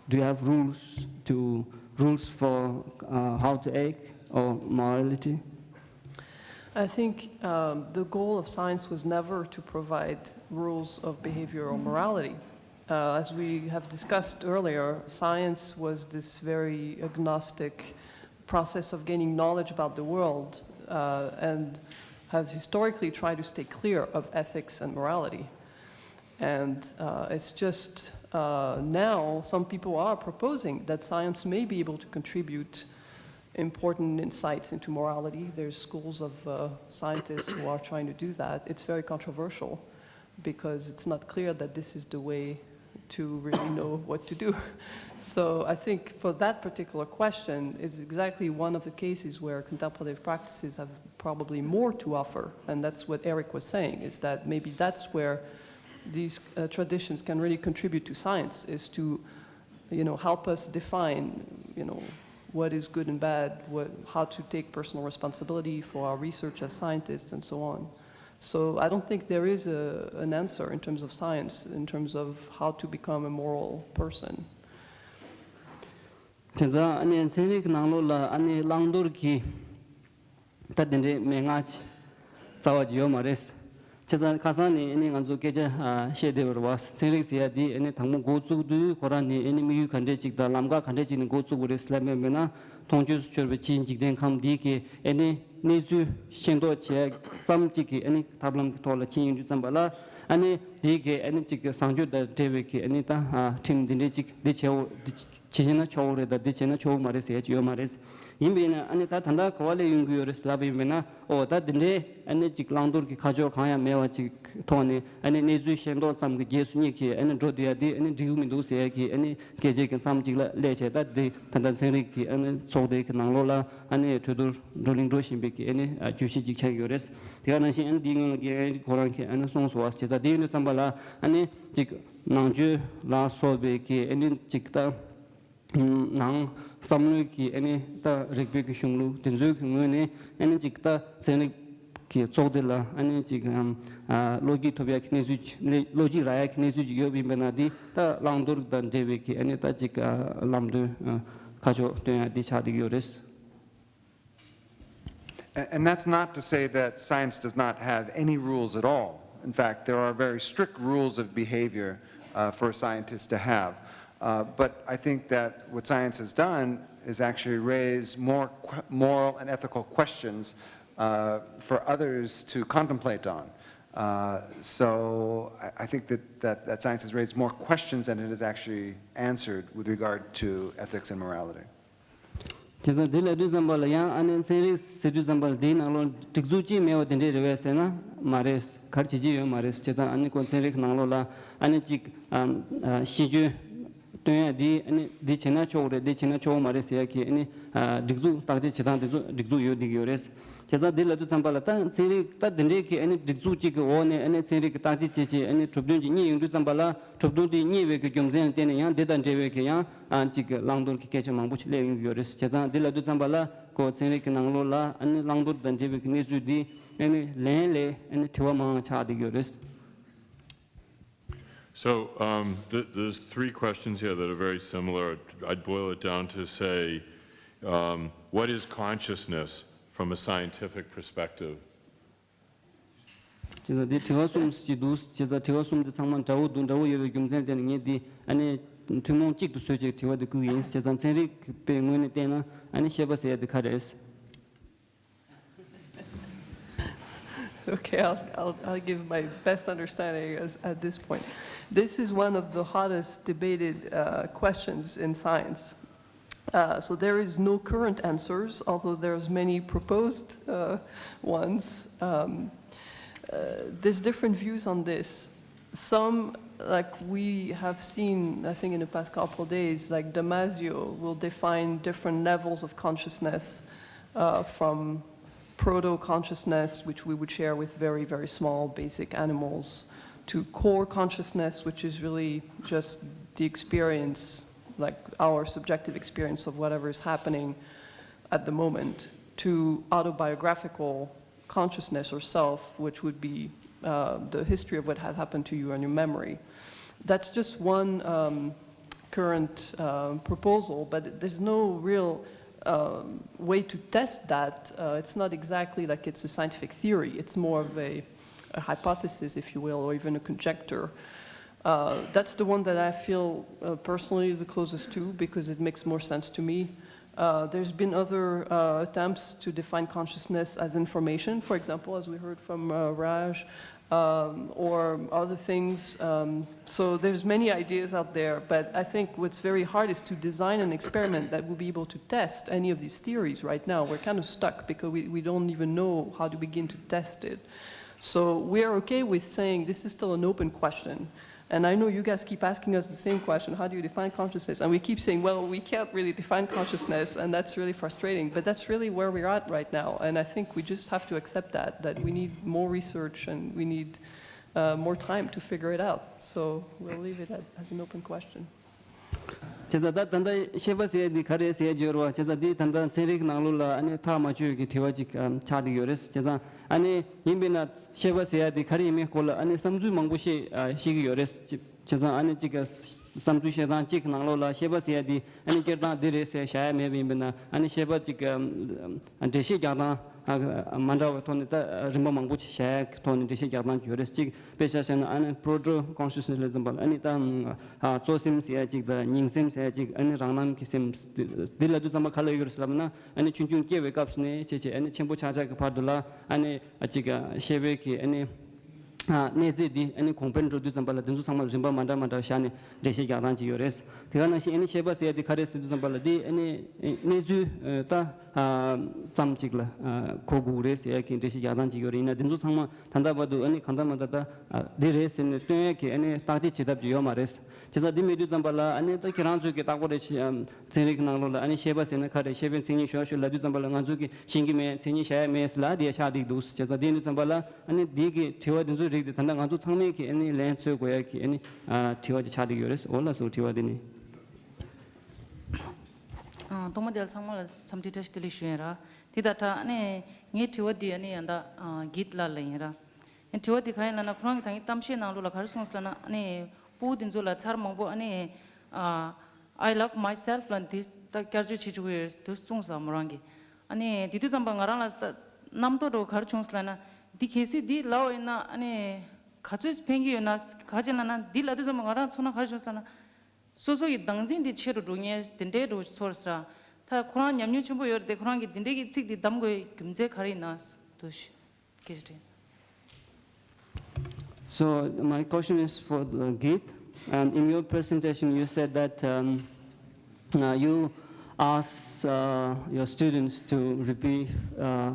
Do you have rules to rules for uh, how to act or morality? I think um, the goal of science was never to provide rules of behavior or morality. Uh, as we have discussed earlier, science was this very agnostic process of gaining knowledge about the world uh, and has historically tried to stay clear of ethics and morality. And uh, it's just uh, now some people are proposing that science may be able to contribute important insights into morality. There's schools of uh, scientists who are trying to do that. It's very controversial because it's not clear that this is the way to really know what to do. So I think for that particular question is exactly one of the cases where contemplative practices have probably more to offer, and that's what Eric was saying, is that maybe that's where these uh, traditions can really contribute to science, is to you know, help us define, you know, what is good and bad, what, how to take personal responsibility for our research as scientists and so on. So I don't think there is a, an answer in terms of science, in terms of how to become a moral person. དེ་ཚོ་ཨ་ནི་ཚན་རིག་ནང་ལོགས་ལ་ཨ་ནི་བླང་དོར་གྱི་ད་དེ་འདྲའི་མན་ངག་ཅིག་རྩ་བ་ཅིག་ཡོད་མ་རེད། བྱས་ཙང་ཁ་སང་ནས་ཨ་ནི་ང་ཚོ་སྐད་ཆ་ཨ་བཤད་བསྡད་པ་རེད་བ། ཚན་རིག་ཟེར་ཡ་དེ་ཨ་ནི་དང་པོ་འགོ་བཙུགས་དུས་ཁོ་རང་ནས་ཨ་ནི་དམིགས་ཡུལ་ག་འདྲས་ཅིག་དང་ལམ་ཁ་ག་འདྲས་ཅིག་ནས་འགོ་བཙུགས་པ་རེད་ཟེར་ལབ་པ་ཡིན་ན། མཐོང་ཆོས་སུ་གྱུར་པའི་ཕྱིའི་འཇིག་རྟེན་ཁམས་འདི་གའི་ཨ་ནི་གནས་ཚུལ་ཤེས་རྟོགས་བྱེད་ཙམ་ཅིག་གི་ཨ་ནི་ཐབས་ལམ་གྱི་ཐོག་ལ་ཕྱིན་ཡོང་དུས་ཙམ་པ་ལ། ཨ་ནི་དེའི་གའི་ཨ་ནི་ཅིག་གི་བཟང་སྤྱོད་དང་འབྲེལ་བའི་གི་ཨ་ནི་ད་ཨ་ཁྲིམས་འདི་འདྲས་ཅིག་འདི་བྱེད་འོ་འདི་བྱེད་ཤེས་ན་ཆོག་གི་རེད་ད་འདི་བྱེད་ན་ཆོག་གི་མ་རེད་ཟེར་ཡ་ཅིག་ཡོད་མ་རེད། ཡིན་པས་ན་ཨ་ནི་ད་ད་ལྟ་ག་བ་ལས་ཡོང་གི་ཡོད་རེད་ལབ་པ་ཡིན་པས་ན། ཨོ་ད་འདི་འདྲའི་ཨ་ནི་ཅིག་བླང་དོར་གྱི་ཁ་ཕྱོགས་གང་ཡང་མེད་པ་ཅིག་ཐོག་ནས་ཨ་ནི་གནས་ཚུལ་ཤེས་རྟོགས་ཙམ་གྱི་རྗེས་སུ་སྙེག་བྱས་ཨ་ནི་འགྲོ་བསྡད་ཡ་དེ་ཨ་ནི་འགྲིག་གི་མི་འདུག་ཟེར་ཡ་གི་ཨ་ནི་སྐད་ཆ་གི་མཚམས་གཅིག་ལ་སླེབས་བྱས། ད་འདི་ད་ལྟ་ཚན་རིག་གི་ཨ་ནི་ཚོགས་སྡེ་གི་ནང་ལོགས་ལ་ཨ་ནི་གྲོས་བསྡུར་བགྲོ་གླེང་འགྲོ་བཞིན་པའི་གི་ཨ་ནི་བརྗོད་གཞི་ཅིག་ཆགས་ཡོད་རེད། དེ་ག་ནང་བཞིན་ཨ་ནི་འདིའི་སྔོན་ལ་གི་ཨ་ནི་ཁོ་རང་གིས་ཨ་ནི་གསུངས་སོང་བ། བྱས་ཙང་དེ་ཡིན་དུས་ཙམ་པ་ལ་ཨ་ནི་ཅིག་ནང་ཆོས་ལ་སོགས་པའི་གི་ཨ་ནི་ཅིག་ད། ནང་བསམ་བློའི་གི་ཨ་ནི་ད་རིག་པའི་གི་གཞུང་ལུགས་དེ་ཚོའི་གི་ངོས་ནས་ཨ་ནི་ཅིག་ད་ཚན་རིག་གི་ཚོགས་སྡེ་ལ་ཨ་ནི་ཅིག་ཨམ་ཨ་བློ་སྐྱེད་ཐོབ་ཡ་གི་གནས་ཚུལ་ཅིག་གནས་བློ་སྐྱེད་རག་ཡ་གི་གནས་ཚུལ་ཅིག་ཡོད་པ་ཡིན་པ་ན། དེ་ད་བླང་དོར་དང་འབྲེལ་བའི་གི་ཨ་ནི་ད་ཅིག་ཨ་ལམ་སྟོན་ཨ་ཁ་ཕྱོགས་སྟོན་ཡ་དེ་ཆགས་བསྡད་ཀྱི་ཡོད་རེད། A- And that's not to say that science does not have any rules at all. In fact, there are very strict rules of behavior uh, for scientists to have. Uh, but I think that what science has done is actually raise more qu- moral and ethical questions uh, for others to contemplate on. Uh, so I, I think that, that, that science has raised more questions than it has actually answered with regard to ethics and morality. བྱས་ཙང་དེ་ལབ་དུས་ཙམ་པ་ལ་ཡང་ཨ་ནི་ཚན་རིག་ཟེར་དུས་ཙམ་པ་ལ་དེའི་ནང་ལོགས་སྒྲིག་འཛུགས་ཅིག་མེད་པ་དེ་འདྲས་རེད་པས་ཟེར་ན་མ་རེད། ག་རེ་བྱེད་ཀྱི་ཡོད་མ་རེད། བྱས་ཙང་ཨ་ནི་ཁོ་ཚན་རིག་གི་ནང་ལོགས་ལ་ཨ་ནི་གཅིག་ཨ་ཨ་ཤེས་འཇོན་སྟོན་ཡ་འདི་ཨ་ནི་འདི་བྱས་ན་ཆོག་གི་རེད། འདི་བྱས་ན་ཆོག་གི་མ་རེད་ཟེར་ཡ་གི་ཨ་ནི་ཨ་སྒྲིག་འཛུགས་བརྟག་དཔྱད་བྱེད་སྟངས་དེ་ཚོ་སྒྲིག་འཛུགས་ཡོད་བསྡད་ཀྱི་ཡོད་རེད། བྱས་ཙང་འདི་ལབ་དུས་ཙམ་པ་ལ་ད་ཚན་རིག་ད་འདི་འདྲའི་གི་ཨ་ནི་སྒྲིག་འཛུགས་གཅིག་གི་འོག་ནས་ཨ་ནི་ཚན་རིག་གི་བརྟག་དཔྱད་བྱས་བྱས་ཨ་ནི་གྲུབ་དོན་ཅིག་རྙེད་ཡོང་དུས་ཙམ་པ་ལ། གྲུབ་དོན་དེ་རྙེད་པའི་གི་རྒྱུ་མཚན་ལ་བརྟེན་ནས་ཡང་འདི་དང་འབྲེལ་བའི་གི་ཡང་ཨ་ཅིག་གི་བླང་དོར་གྱི་སྐད་ཆ་མང་པོ་ཞིག་སླེབས་ཡོང་གི་ཡོད་རེད། བྱས་ཙང་འདི་ལབ་དུས་ཙམ་པ་ལ་ཁོ་ཚན་རིག་གི་ནང་ལོགས་ལ་ཨ་ནི་བླང་དོར་དང་འབྲེལ་བའི་གི་གནས་ཚུལ་འདི་ཨ་ནི་ལན་ལས་ཨ་ནི་དྲི་བ་མང་བ་ཆགས་བསྡད་ཀྱི་ཡོད་རེད། So um, th- there's three questions here that are very similar. I'd boil it down to say, um, what is consciousness from a scientific perspective? བྱས་ཙང་འདི་དྲི་བ་གསུམ་ཞིག་འདུག་བྱས་ཙང་དྲི་བ་གསུམ་འདི་ཚང་མ་འདྲ་བོ་འདུག་འདྲ་བོ་ཡོད་པའི་རྒྱུ་མཚན་དེ་ནི་ངས་འདི་ཨ་ནི་ཐུན་མོང་གཅིག་ཏུ་བཟོས་ཀྱི་དྲི་བ་འདི་བསྐུལ་གྱི་ཡིན། བྱས་ཙང་ཚན་རིག་པའི་ངོས་ནས་བལྟས་ན་ཨ་ནི་ཤེས་པ་ཟེར་ཡ་འདི་ག་རེ་རེད། Okay, I'll, I'll, I'll give my best understanding as, at this point. This is one of the hottest debated uh, questions in science. Uh, so there is no current answers, although there's many proposed uh, ones. Um, uh, there's different views on this. Some, like we have seen, I think in the past couple of days, like Damasio will define different levels of consciousness uh, from proto consciousness, which we would share with very, very small basic animals, to core consciousness, which is really just the experience, like our subjective experience of whatever is happening at the moment, to autobiographical consciousness or self, which would be uh, the history of what has happened to you and your memory. That's just one um, current uh, proposal, but there's no real um, way to test that. Uh, it's not exactly like it's a scientific theory. It's more of a, a hypothesis, if you will, or even a conjecture. Uh, that's the one that I feel uh, personally the closest to because it makes more sense to me. Uh, there's been other uh, attempts to define consciousness as information, for example, as we heard from uh, Raj, um, or other things. Um, so there's many ideas out there, but I think what's very hard is to design an experiment that will be able to test any of these theories right now. We're kind of stuck because we, we don't even know how to begin to test it. So we're okay with saying this is still an open question. And I know you guys keep asking us the same question, how do you define consciousness? And we keep saying, well, we can't really define consciousness, and that's really frustrating. But that's really where we're at right now. And I think we just have to accept that, that we need more research and we need uh, more time to figure it out. So we'll leave it at, as an open question. བྱས་ཙང་ད་ད་ལྟ་ཤེས་པ་ཟེར་ཡ་འདི་ག་རེ་ཟེར་ཡ་བརྗོད་རོགས། བྱས་ཙང་འདི་ད་ལྟ་ཚན་རིག་ནང་ལོགས་ལ་ཨ་ནི་ཐག་མ་ཆོད་ཀྱི་དྲི་བ་ཅིག་ཨམ་ཆགས་བསྡད་ཡོད་རེད། བྱས་ཙང་ཨ་ནི་ཡིན་པས་ན་ཤེས་པ་ཟེར་ཡ་འདི་ག་རེ་ཡིན་མིན་སྐོར་ལ་ཨ་ནི་བསམ་ཚུལ་མང་པོ་བཤད་ཨ་བཤད་ཀྱི་ཡོད་རེད། བྱས་ཙང་ཨ་ནི་ཅིག་ག་ བསམ་ཚུལ་བཤད་སྟངས་གཅིག་གི་ནང་ལོགས་ལ་ཤེས་པ་ཟེར་ཡ་དེ་ཨ་ནི་སྐྱེར་སྟངས་འདི་རེད་ཟེར་བཞག་ཡ་མེད་པ་ཡིན་པ་ན་ཨ་ནི་ཤེས་པ་གཅིག་གི་འགྲེལ་བཤད་རྒྱག་སྟངས་མ་འདྲ་བའི་ཐོག་ནས་ད་རིམ་པ་མང་པོ་ཞིག་བཞག་ཡ་གི་ཐོག་ནས་འགྲེལ་བཤད་རྒྱག་སྟངས་ཅིག་ཡོད་རེད། གཅིག་དཔེ་ཆ་བཞག་ན་ཨ་ནི་proto consciousness ལ་ཙམ་པ་ལ་ཨ་ནི་ད་གཙོ་སེམས་ཟེར་ཡ་གཅིག་དང་ཉིང་སེམས་ཟེར་ཡ་གཅིག་ཨ་ནི་རང་རྣམ་གི་སེམས་འདི་ལ་དུས་ཙམ་པ་ག་ལ་ཡོད་རེད་ཟེར་ལབ་ན་ཨ་ནི་ཆུང་ཆུང་སྐྱེ་བའི་སྐབས་སུ་ནས་བྱས་བྱས་ཨ་ནི་ཆེན་པོ་ཆགས་ཆགས་ཀྱི་བར་དུ་ལ་ཨ་ནི་གཅིག་ཤེས་པའི་གི་ཨ་ནི། ཨ། གནས་ཚད་འདི་ཨ་ནི་གོང་འཕེལ་འགྲོ་དུས་ཙམ་པ་ལ་འདི་ཚོ་ཚང་མ་རིམ་པ་མ་འདྲ་མ་འདྲ་བཞག་ནས་འགྲེལ་བཤད་རྒྱག་སྟངས་ཅིག་ཡོད་རེད། དེ་ག་ནང་བཞིན་ཨ་ནི་ཤེས་པ་ཟེར་ཡ་འདི་ག་རེད་ཟེར་དུས་ཙམ་པ་ལ་འདི་ཨ་ནི་གནས་ཚུལ་ད་ཙམ་ཅིག་ལ་གོ་དགོས་རེད་ཟེར་ཡ་གི་འགྲེལ་བཤད་རྒྱག་སྟངས་ཅིག་ཡོད་རེད། ཡིན་ན་འདི་ཚོ་ཚང་མ་ད་ལྟ་བར་དུ་ཨ་ནི་གང་ལྟར་མ་ལྟར་ད་འདི་རེད་ཟེར་ནས་སྟོན་ཡ་གི་ཨ་ནི་བརྟག་དཔྱད་བྱེད་ཐབས་ཅིག་ཡོད་མ་རེད། བྱས་ཙང་འདི་མེད་དུས་ཙམ་པ་ལ་ཨ་ནི་ད་ཁྱེད་རང་ཚོས་ཀྱི་བརྟག་པ་རེ་བྱེད། ཚན་རིག་གི་ནང་ལོགས་ལ་ཨ་ནི་ཤེས་པ་ཟེར་ན་ག་རེ། ཤེས་པའི་མཚན་ཉིད་ཞོ་ཞོ་ལབ་དུས་ཙམ་པ་ལ་ང་ཚོ་གི་ཤེས་ཀྱི་མེད། མཚན་ཉིད་བཞག་ཡ་མེད་ལབ་དེ་ཆགས་བསྡད་འདུག་བྱས་ཙང་དེ་ཡིན་དུས་ཙམ་པ་ལ་ཨ་ནི་འདི་གི་དྲི་བ་འདི་ཚོའི་རིགས་དེ་ད་ལྟ་ང་ཚོ་ཚང་མས་ཀྱི་ཨ་ནི་ལན་འཚོལ་དགོས་ཡ་གི་ཨ་ནི་དྲི་བ་ཅིག་ཆགས་བསྡད་ཡོད་རེད། འོ་ལགས་སོ། དྲི་བ་འདི་ནི། ཐོག་མ་དེ་ལ་ཚང་མ་ལ་འཚམས་འདྲི་བཀྲ་ཤིས་བདེ་ལེགས་ཞུ་ཡིན་ར། དེ་ད་ད་ཨ་ནི་ངའི་དྲི་བ་འདི་ཨ་ནི་ཡང་ད་གྷིད་ལགས་ལ་ཡིན་ར། དྲི་བ་དེ་ག་ཡིན་ལབ་ན་ཁོ་རང་གི་ད་གིན་གཏམ་བཤད་ནང་ལོགས་ལ་ག་རེ་གསུངས་ལབ་ན་ཨ་ནི་སྤུ་གུ་དེ་ཚོ་ལ་ཚར་མང་པོ་ཨ་ནི་I love myself ལབ་འདི་ད་བསྐྱར་བཅོས་བྱེད་བཅུག་གི་ཡོད་འདུག་གསུངས་སོང་མོ་རང་གིས། ཨ་ནི་དེ་དུས་ཙམ་པ་ང་རང་ལ་ད་རྣམ་རྟོག་འདྲ་བོ་ག་རེ་བྱུང་སོང་ལབ་ན་འདི་གལ་སྲིད་འདི་ལབ་པ་ཡིན་ན་ཨ་ནི་ག་ཚོད་ཕན་གྱི་ཡོད་ན་ག་ཅི་ལབ་ན་འདི་ལབ་དུས་ཙམ་པ་ང་རང་ཚོར་སྣང་ག་རེ་བྱུང་སོང་ལབ་ན་སོ་སོ་ཡི་བདག་འཛིན་འདི་ཆེ་རུ་འགྲོ་ངེས་དེ་འདྲའི་འདྲ་བོ་ཚོར་ས། ད་ཁོ་རང་ཉམས་མྱོང་ཆེན་པོ་ཡོད་རེད་དེ་ཁོ་རང་གིས་འདི་འདྲའི་གི་ཚིག་འདི་བདམས་དགོས་རྒྱུ་མཚན་ག་རེ་ཡིན་ན་འདུག་ཞུ། So my question is for the Geet. And in your presentation, you said that um, uh, you ask uh, your students to repeat uh,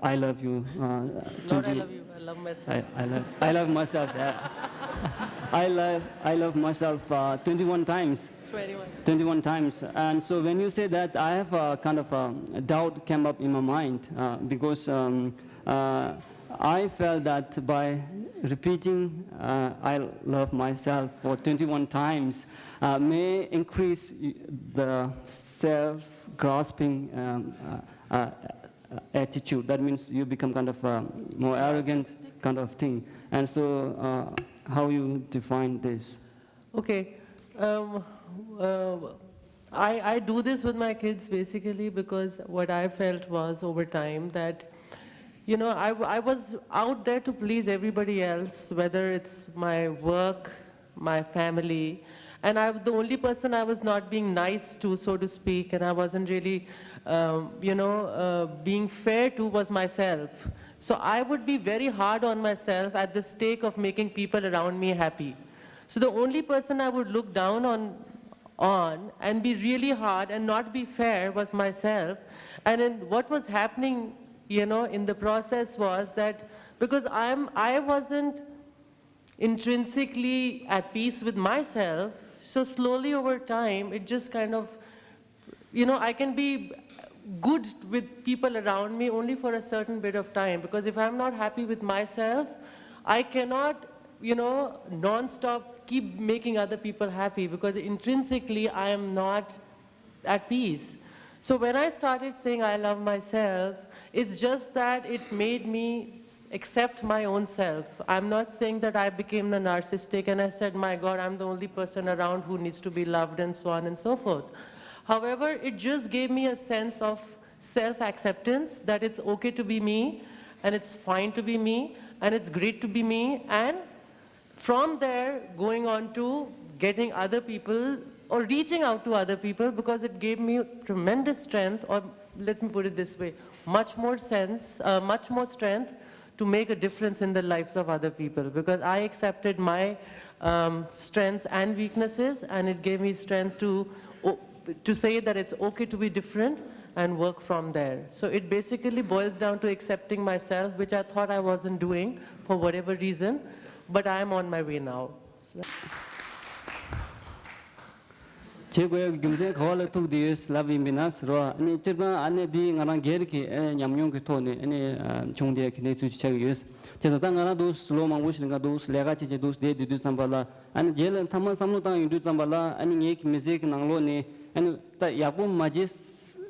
"I love you." Uh, Not I twenty love you, I love myself. I, I love I love myself. Yeah. I love I love myself uh, twenty-one times. Twenty-one. Twenty-one times. And so when you say that, I have a kind of a doubt came up in my mind uh, because um, uh, I felt that by repeating uh, "I love myself" for twenty-one times uh, may increase the self-grasping um, uh, uh, attitude. That means you become kind of a more arrogant kind of thing. And so, uh, how you define this? Okay. Um, uh, I, I do this with my kids basically because what I felt was over time that, you know, I, I was out there to please everybody else, whether it's my work, my family, and I, the only person I was not being nice to, so to speak, and I wasn't really, um, you know, uh, being fair to was myself. So I would be very hard on myself at the stake of making people around me happy. So the only person I would look down on on and be really hard and not be fair was myself. And in what was happening, you know, in the process was that because I'm I wasn't intrinsically at peace with myself, so slowly over time it just kind of, you know, I can be good with people around me only for a certain bit of time, because if I'm not happy with myself, I cannot, you know, non-stop keep making other people happy, because intrinsically I am not at peace. So when I started saying "I love myself," it's just that it made me accept my own self. I'm not saying that I became a narcissistic and I said, "My God, I'm the only person around who needs to be loved," and so on and so forth. However, it just gave me a sense of self acceptance, that it's okay to be me, and it's fine to be me, and it's great to be me, and from there, going on to getting other people or reaching out to other people, because it gave me tremendous strength, or let me put it this way, much more sense, uh, much more strength to make a difference in the lives of other people, because I accepted my um, strengths and weaknesses, and it gave me strength to to say that it's okay to be different and work from there. So it basically boils down to accepting myself, which I thought I wasn't doing for whatever reason, but I am on my way now. So བྱེད་དགོས་ཡག་རྒྱུ་མཚན་ག་བ་ལ་ཐུག་བསྡད་ཡོད་ལབ་ཡིན་པས་ན་ཟེར་བ། ཨ་ནི་སྤྱིར་བཏང་ཨ་ནི་འདི་ང་རང་སྒེར་གྱི་ཨ་ནི་ཉམས་མྱོང་གི་ཐོག་ནས་ཨ་ནི་བྱུང་བསྡད་ཡག་གི་གནས་ཚུལ་ཅིག་ཆགས་ཀྱི་ཡོད། བྱས་ཙང་ད་ང་རང་འདུག་ལོ་མང་པོ་ཞིག་ལ་འདུག་ལས་ཀ་བྱེད་བྱེད་འདུག་བསྡད་བསྡད་དུས་ཙམ་པ་ལ། ཨ་ནི་རྗེས་ལ་མཐའ་མ་བསམ་བློ་བཏང་ཡོང་དུས་ཙམ་པ་ལ་ཨ་ནི་ངའི་གི་མི་ཚེ་གི་ནང་ལོགས་ནས་ཨ་ནི་ད་ཡག་པོ་མ་བྱེད་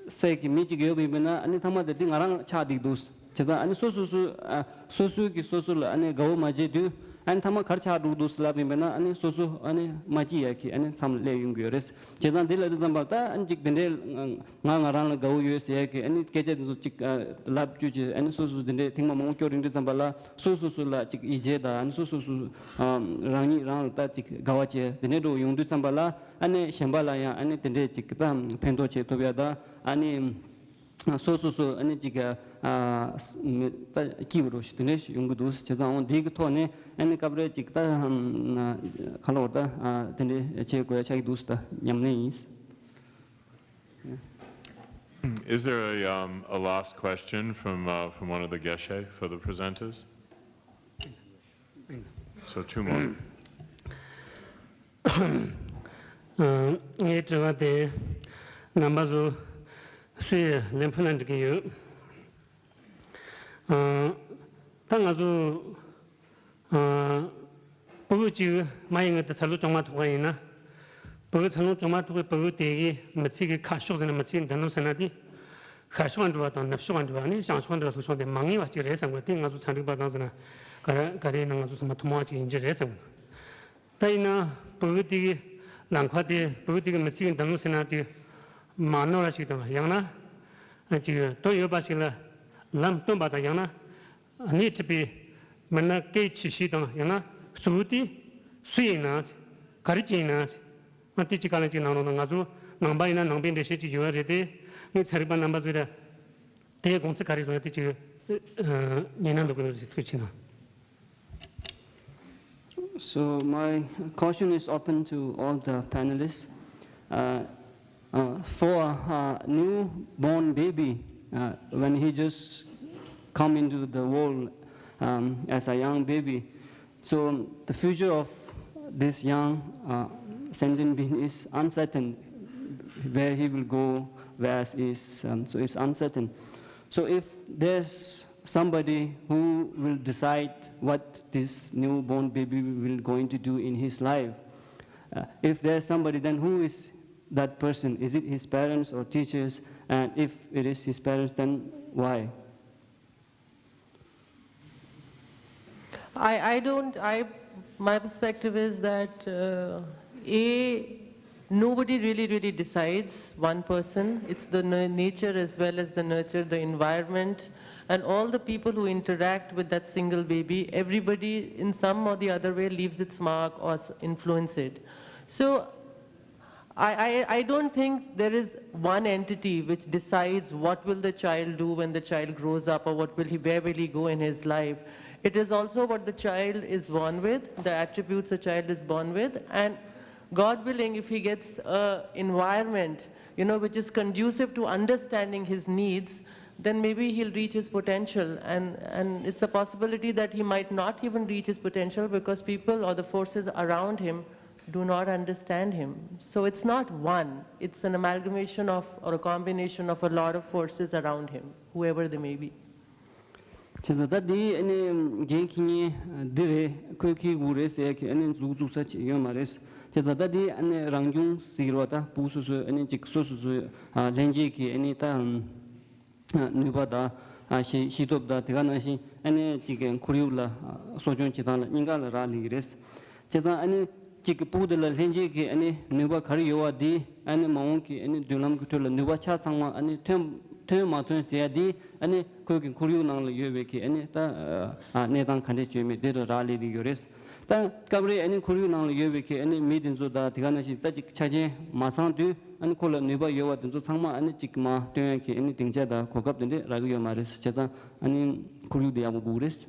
སའི་གི་མི་གཅིག་ཡོད་པ་ཡིན་པས་ན་ཨ་ནི་མཐའ་མ་དེ་འདི་ང་རང་ཆགས་བསྡད་འདུག་བྱས་ཙང་ཨ་ནི་སོ་སོ་སོ་ཨ་སོ་སོའི་གི་སོ་སོ་ལ་ཨ་ནི་དགའ་བོ་མ་བྱེད་དུས་ ཨ་ནི་མཐའ་མ་གར་ཆགས་འགྲོ་གི་འདུག་ཟེར་ལབ་ཡིན་པས་ན། ཨ་ནི་སོ་སོ་ཨ་ནི་མ་སྐྱིད་ཡ་གི་ཨ་ནི་མཚམས་སླེབས་ཡོང་གི་ཡོད་རེད། བྱས་ཙང་འདི་ལ་དུས་ཙམ་པ་ད་ཨ་ནི་ཅིག་དེ་འདྲའི་ང་ང་རང་ལ་དགའ་བོ་ཡོད་ཟེར་ཡ་གི་ཨ་ནི་སྐད་ཆ་དེ་ཚོ་ཅིག་ཨ་ལབ་བཅུག་བྱས། ཨ་ནི་སོ་སོ་དེ་འདྲའི་ཐེངས་མ་མང་པོ་སྐྱོར་ཡོང་དུས་ཙམ་པ་ལ། སོ་སོ་སོ་ལ་ཅིག་ཡིད་ཆེས་དང་། ཨ་ནི་སོ་སོ་སོ་ཨ་རང་ཉིད་རང་ལ་ད་ཅིག་དགའ་བ་བྱས། དེ་འདྲའི་འགྲོ་ཡོང་དུས་ཙམ་པ་ལ། ཨ་ནི་གཞན་པ་ལ་ཡང་ཨ་ནི་དེ་འདྲའི་ཅིག་ད་ཕན་ཐོགས་བྱེད་ཐུབ་ཡ་དང་། ཨ་ནི། སོ་སོ་སོ་ཨ་ནི་ཅིག་ཨ་མི་ད་སྐྱིད་པོ་འགྲོ་ཞིག་དེ་འདྲ་ཞིག་ཡོང་གི་འདུག། བྱས་ཙང་འོ་འདི་གི་ཐོག་ནས་ཨ་ནི་སྐབས་རེ་ཅིག་ད་ཨམ་ན་ག་ལོར་ད་ཨ་དེ་འདྲ་བྱེད་དགོས་ཡ་ཆགས་ཀྱི་འདུག་ཟེར་ད་ཉམས་ལེན་ཡིན། Is there a, um, a last question from, uh, from one of the geshe for the presenters? So two more. ངའི་དྲི་བ་དེ་རྣམ་པ་ཚོ་སུས་ལན་ཕུལ་ན་འགྲིག་གི་ཡོད། ད་ང་ཚོ་ཕྲུ་གུ་གཅིག་མ་ཡིན་ངེས་དེ་འཚར་ལོངས་བྱུང་མ་ཐུབ་པ་ཡིན་ན། ཕྲུ་གུ་འཚར་ལོངས་བྱུང་མ་ཐུབ་པའི་ཕྲུ་གུ་དེ་གི་མི་ཚེ་གི་ཁ་ཕྱོགས་ཟེར་ན། མི་ཚེ་གི་མདུན་ལམ་ཟེར་ན་དེ། ཤར་ཕྱོགས་ལ་འགྲོ་བ་དང་ནུབ་ཕྱོགས་ལ་འགྲོ་བ་ནི། བྱང་ཕྱོགས་ལ་འགྲོ་བ་ལྷོ་ཕྱོགས་དེ་མ་ངེས་པ་ཅིག་རེད་བསམ་གི། དེ་ང་ཚོ་ཚན་རིག་པ་དང་ཟེར་ན་ག་རེ་ག་རེ་ཡིན་ན་ང་ཚོ་ཚང་མ་ཐུན་མོང་བ་ཅིག་ཡིན་གྱི་རེད་བསམ་གི། ད་ཡིན་ན་ཕྲུ་གུ་དེ་གི་ལམ་ཁ་དེ། ཕྲུ་གུ་དེ་གི་མི་ཚེ་གི་མདུན་ལམ་ཟེར་ན་དེ། མ་ནོར་བ་ཞིག་དང་། ཡང་ན་ཅིག་དོན་ཡོད་པ་ཞིག་ལ་ལམ་སྟོན་པ་དང་། ཡང་ན་སྣེ་ཁྲིད་པའི་མི་སྣ་གལ་ཆེ་ཤོས་དང་། ཡང་ན་གཙོ་བོ་དེ་སུ་ཡིན་ན། ག་རེ་བྱས་ཡིན་ན། ང་དེ་གཅིག་བཀའ་ལན་གཅིག་གནང་རོགས་གནང་། ང་ཚོ་ནང་པ་ཡིན་ན་ནང་པའི་འགྲེལ་བཤད་ཅིག་ཡོད་རེད་དེ། ངས་ཚན་རིག་པ་རྣམ་པ་ཚོས་དེའི་དགོངས་ཚུལ་ག་རེ་བཟུང་ཡོད་དེ་ཅིག་ཨ་ཉན་ན་འདོད་ཀྱི་འདུག་ཟེར་ཐུགས་ཆེ་གནང་། So my question is open to all the panelists. Uh, uh, for a newborn baby, uh, when he just come into the world, um, as a young baby, so the future of this young, uh, sentient being is uncertain. Where he will go, where is, um, so it's uncertain. So if there's somebody who will decide what this newborn baby will going to do in his life, uh, if there's somebody, then who is that person? Is it his parents or teachers? And if it is his parents, then why? I, I don't, I, my perspective is that, uh, A, nobody really, really decides one person. It's the na- nature as well as the nurture, the environment, and all the people who interact with that single baby. Everybody, in some or the other way, leaves its mark or s- influence it. So, I, I, I don't think there is one entity which decides what will the child do when the child grows up, or what will he, where will he go in his life. It is also what the child is born with, the attributes a child is born with, and God willing, if he gets a environment, you know, which is conducive to understanding his needs, then maybe he'll reach his potential. And, and it's a possibility that he might not even reach his potential because people or the forces around him do not understand him. So it's not one, it's an amalgamation of, or a combination of a lot of forces around him, whoever they may be. བྱས་ཙང་ད་འདི་ཨ་ནི་འགན་འཁྱེར་མཁན་འདི་རེད། ཁོས་འཁྱེར་དགོས་རེད་ཟེར་ཡ་གི་ཨ་ནི་འཛུགས་འཛུགས་ས་ཅིག་ཡོད་མ་རེད། བྱས་ཙང་ད་འདི་ཨ་ནི་རང་སྐྱོང་ཟེར་བ་ད་ཕྲུ་གུ་སོ་སོའི་ཨ་ནི་ཅིག་སོ་སོ་སོའི་ཨ་ལྷན་སྐྱེས་ཀྱི་ཨ་ནི་ད་ནུས་པ་དང་ཤེས་ཤེས་སྟོབས་དང་། དེ་ག་ནང་བཞིན་ཨ་ནི་ཅིག་གི་ཁོར་ཡུག་ལ་གསོ་སྐྱོང་བྱེད་སྟངས་ལ་གཉིས་ཀ་ལ་རག་ལས་ཀྱི་རེད། བྱས་ཙང་ཨ་ནི་གཅིག་གི་ཕྲུ་གུ་དེ་ལ་ལྷན་སྐྱེས་ཀྱི་ཨ་ནི་ནུས་པ་ག་རེ་ཡོད་པ་འདི་ཨ་ནི་མ་འོངས་ཀྱི་ཨ་ནི་མདུན་ལམ་གྱི་ཁྲོད་ལ་ནུས་པ་ཆ་ཚང་མ་ཨ་ནི་ཐོན་ཐོན་མ་ཐོན་ཟེར་ཡ་འདི་ཨ་ནི་ཁོའི་གི་ཁོར་ཡུག་ནང་ལ་ཡོད་པའི་གི་ཨ་ནི་ད་ཨ་གནས་སྟངས་ག་འདྲས་བྱུང་མེད་དེ་ལ་རག་ལས་ཀྱི་ཡོད་རེད། ད་སྐབས་རེ་ཨ་ནི་ཁོར་ཡུག་ནང་ལ་ཡོད་པའི་གི་ཨ་ནི་མི་དེ་ཚོ་དང་དེ་ག་ནང་བཞིན་ད་ཅིག་ཆ་རྐྱེན་མ་ཚང་དུས་ཨ་ནི་ཁོ་ལ་ནུས་པ་ཡོད་པ་དེ་ཚོ་ཚང་མ་ཨ་ནི་ཅིག་མར་སྟོན་ཡ་གི་ཨ་ནི་སྡིངས་ཆ་དང་གོ་སྐབས་དེ་འདྲས་རག་གི་ཡོད་མ་རེད། བྱས་ཙང་ཨ་ནི་ཁོར་ཡུག་དེ་ཡག་པོ་དགོས་རེད།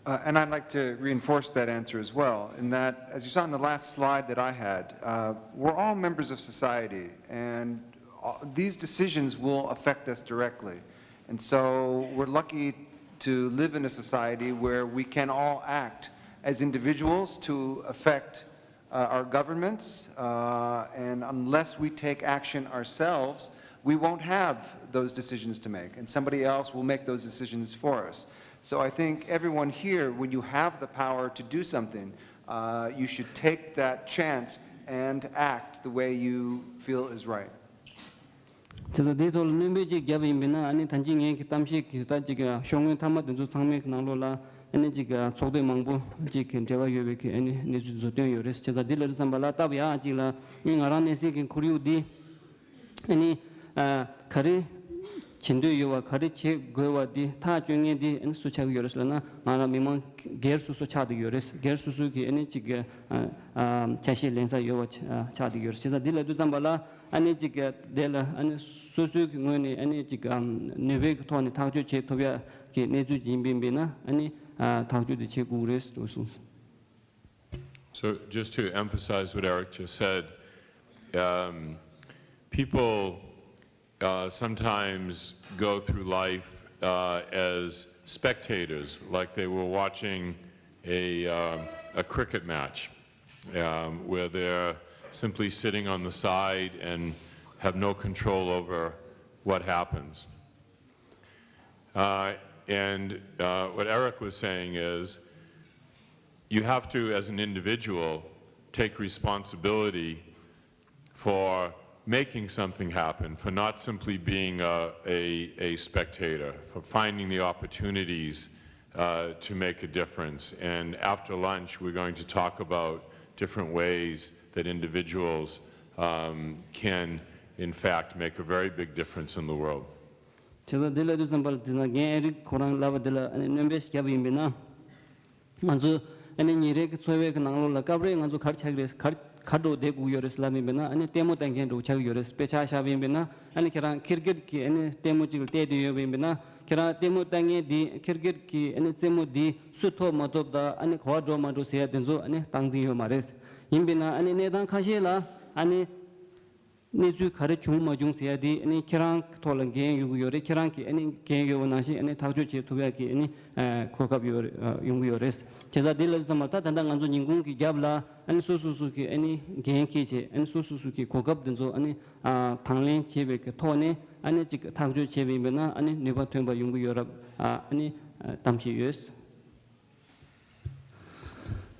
Uh, and I'd like to reinforce that answer as well, in that, as you saw in the last slide that I had, uh, we're all members of society, and uh, these decisions will affect us directly. And so we're lucky to live in a society where we can all act as individuals to affect uh, our governments, uh, and unless we take action ourselves, we won't have those decisions to make, and somebody else will make those decisions for us. So I think everyone here, when you have the power to do something, uh, you should take that chance and act the way you feel is right. བྱས་ཙང་དེའི་ཐོག་ལ་སྣོན་པ་ཅིག་བརྒྱབ་ཡིན་པས་ན། ཨ་ནི་ད་གིན་ངའི་གི་གཏམ་བཤད་ཀྱི་ད་ཅིག་ཤོག་ངོས་མཐའ་མ་དེ་ཚོ་ཚང་མའི་གི་ནང་ལོགས་ལ་ ཨ་ནི་ཅིག་ཚོགས་སྡེ་མང་པོ་ཅིག་གི་འབྲེལ་བ་ཡོད་པའི་གི་ཨ་ནི་གནས་ཚུལ་ཚོ་བཏོན་ཡོད་རེད། བྱས་ཙང་འདི་ལ་བསམ་པ་ལ་སྟབས་ཡག་ཅིག་ལ་ཨ་ནི་ང་རང་གནས་སའི་གི་ཁོར་ཡུག་འདི་ཨ་ནི་ཨ་ག་རེ་བྱེད་འདོད་ཡོད་པ་ག་རེ་བྱེད་དགོས་པ་འདི་ཐག་གཅོད་མཁན་འདི་ཨ་ནི་སུ་ཆགས་ཀྱི་ཡོད་རེད་ཟེར་ན། ང་རང་མི་མང་སྒེར་སོ་སོ་ཆགས་བསྡད་ཡོད་རེད། སྒེར་སོ་སོ་གི་ཨ་ནི་ཅིག་ཨ་ཨ་ཆ་ཤས་ལེན་ས་ཡོད་པ་ཆ་ཆགས་བསྡད་ཡོད་རེད། བྱས་ཙང་འདི་ལ་དུས་ཙམ་པ་ལ་ཨ་ནི་ཅིག་དེ་ལ་ཨ་ནི་སོ་སོའི་གི་ངོས་ནས་ཨ་ནི་ཅིག་ཨམ་ནུས་པའི་གི་ཐོག་ནས་ཐག་གཅོད་བྱེད་ཐུབ་ཡ་གི་གནས་ཚུལ་ཅིག་ཡིན་པ་ཡིན་ན་ཨ་ནི་ཨ་ཐག་གཅོད་དེ་བྱེད་དགོས་རེད་ཅེས་གསུངས། So, just to emphasize what Eric just said, um, people uh, sometimes go through life uh, as spectators, like they were watching a, uh, a cricket match, um, where they're simply sitting on the side and have no control over what happens. Uh, and uh, what Eric was saying is you have to, as an individual, take responsibility for making something happen, for not simply being a, a, a spectator, for finding the opportunities uh, to make a difference. And after lunch, we're going to talk about different ways that individuals um, can, in fact, make a very big difference in the world. བྱས་ཙང་འདི་ལ་དུས་ཙམ་པ་ལ་དེ་ན་རྒན་ཨེ་རིག་ཁོ་རང་ལབ་པ་དེ་ལ་ཨ་ནི་སྣོན་པ་ཞིག་བརྒྱབ་པ་ཡིན་པས་ན། ང་ཚོ་ཨ་ནི་ཉིན་རེ་གི་འཚོ་བའི་གི་ནང་ལོགས་ལ་སྐབས་རེ་ང་ཚོ་ག་རེ་ཆགས་ཀྱི་རེད། ག་རེ་ག་འགྲོ་བསྡད་དགོས་ཡོད་རེད་ལབ་ཡིན་པས་ན། ཨ་ནི་ལྟད་མོ་ལྟ་མཁན་འགྲོ་ཆགས་ཀྱི་ཡོད་རེད། དཔེ་ཆ་བཞག་པ་ཡིན་པས་ན་ཨ་ནི་ཁྱེད་རང་ཁིར་ཀེར་གི་ཨ་ནི་ལྟད་མོ་གཅིག་ལ་བལྟས་བསྡད་ཡོད་པ་ཡིན་པས་ན། ཁྱེད་རང་ལྟད་མོ་ལྟ་མཁན་འདི་ཁིར་ཀེར་གི་ཨ་ནི་རྩེད་མོ་འདི་སུ་ཐོབ་མ་ཐོབ་དང་ཨ་ནི་ག་པར་འགྲོ་མ་འགྲོ་ཟེར་ཡ་དེ་ཚོ་ཨ་ནི་སྟངས་འཛིན་ཡོད་མ་རེད། ཡིན་པས་ན་ཨ་ནི་གནས་སྟངས་ཁ་ཤས་ལ་ཨ་ནི། གནས་ཚུལ་ག་རེ་བྱུང་མ་བྱུང་ཟེར་ཡ་དེ་ཨ་ནི་ཁྱེད་རང་གི་ཐོག་ལ་འགན་ཡོད་ཀྱི་ཡོད་རེད། ཁྱེད་རང་གིས་ཨ་ནི་འགན་ཡོད་པ་ནང་བཞིན་ཨ་ནི་ཐག་གཅོད་བྱེད་ཐུབ་ཡ་གི་ཨ་ནི་ཨ་གོ་སྐབས་ཡོད་རེད། ཨ་ཡོང་གི་ཡོད་རེད། བྱས་ཙང་དེ་ལ་ཙམ་མ་ད་ད་ལྟ་ང་ཚོ་ཉིན་གུང་གི་རྒྱབ་ལ་ཨ་ནི་སོ་སོ་སོ་གི་ཨ་ནི་འགན་འཁྱེར་བྱས་ཨ་ནི་སོ་སོ་སོ་གི་གོ་སྐབས་དེ་ཚོ་ཨ་ནི་ཨ་དང་ལེན་བྱེད་པའི་གི་ཐོག་ནས་ཨ་ནི་ཅིག་ཐག་གཅོད་བྱས་པ་ཡིན་པས་ན་ཨ་ནི་ནུས་པ་ཐོན་པ་ཡོང་གི་ཡོད་རབས་ཨ་ནི་གཏམ་བཤད་ཡོད།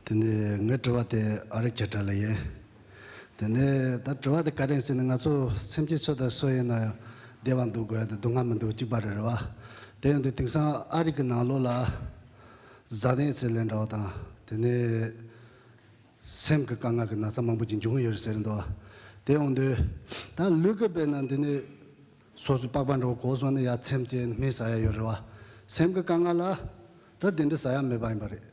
དེ་ནས་ངའི་དྲི་བ་དེ་ཨ་རིག་ཁྱེད་ལ་ཡིན། དེ་ནས་ད་དྲི་བ་དེ་ག་རེ་ཡིན་ཟེར་ན། ང་ཚོ་སེམས་ཅན་སུ་དང་སུ་ཡིན་ན་ཡང་བདེ་བ་འདོད་དགོས་ཡ་དང་སྡུག་བསྔལ་མི་འདོད་གཅིག་པ་རེད། རེད་བ། དེ་ཡིན་དུས་དེང་སང་ཨ་རི་གི་ནང་ལོགས་ལ་བཟའ་ཟླའི་རྩིས་ལེན་འདྲ་བ་དང་། དེ་ནས་སེམས་ཀྱི་དཀའ་ངལ་གྱི་ན་ཚ་མང་པོ་ཅིག་འབྱུང་གི་ཡོད་རེད་ཟེར་འདུག་བ། དེ་ཡོང་དུས་ད་ལུས་ཀྱི་དཔེར་ན་འདི་ནས། སོ་སོའི་པགས་པ་འདྲ་བོ་གོག་སོང་ན་ཡ་ཚེམས་བཅད་ནས་སྨན་ཟ་ཡ་ཡོད་རེད་བ། སེམས་ཀྱི་དཀའ་ངལ་ལ་ད་དེ་འདྲ་ཟ་ཡ་མེད་པ་ཡིན་པ་རེད།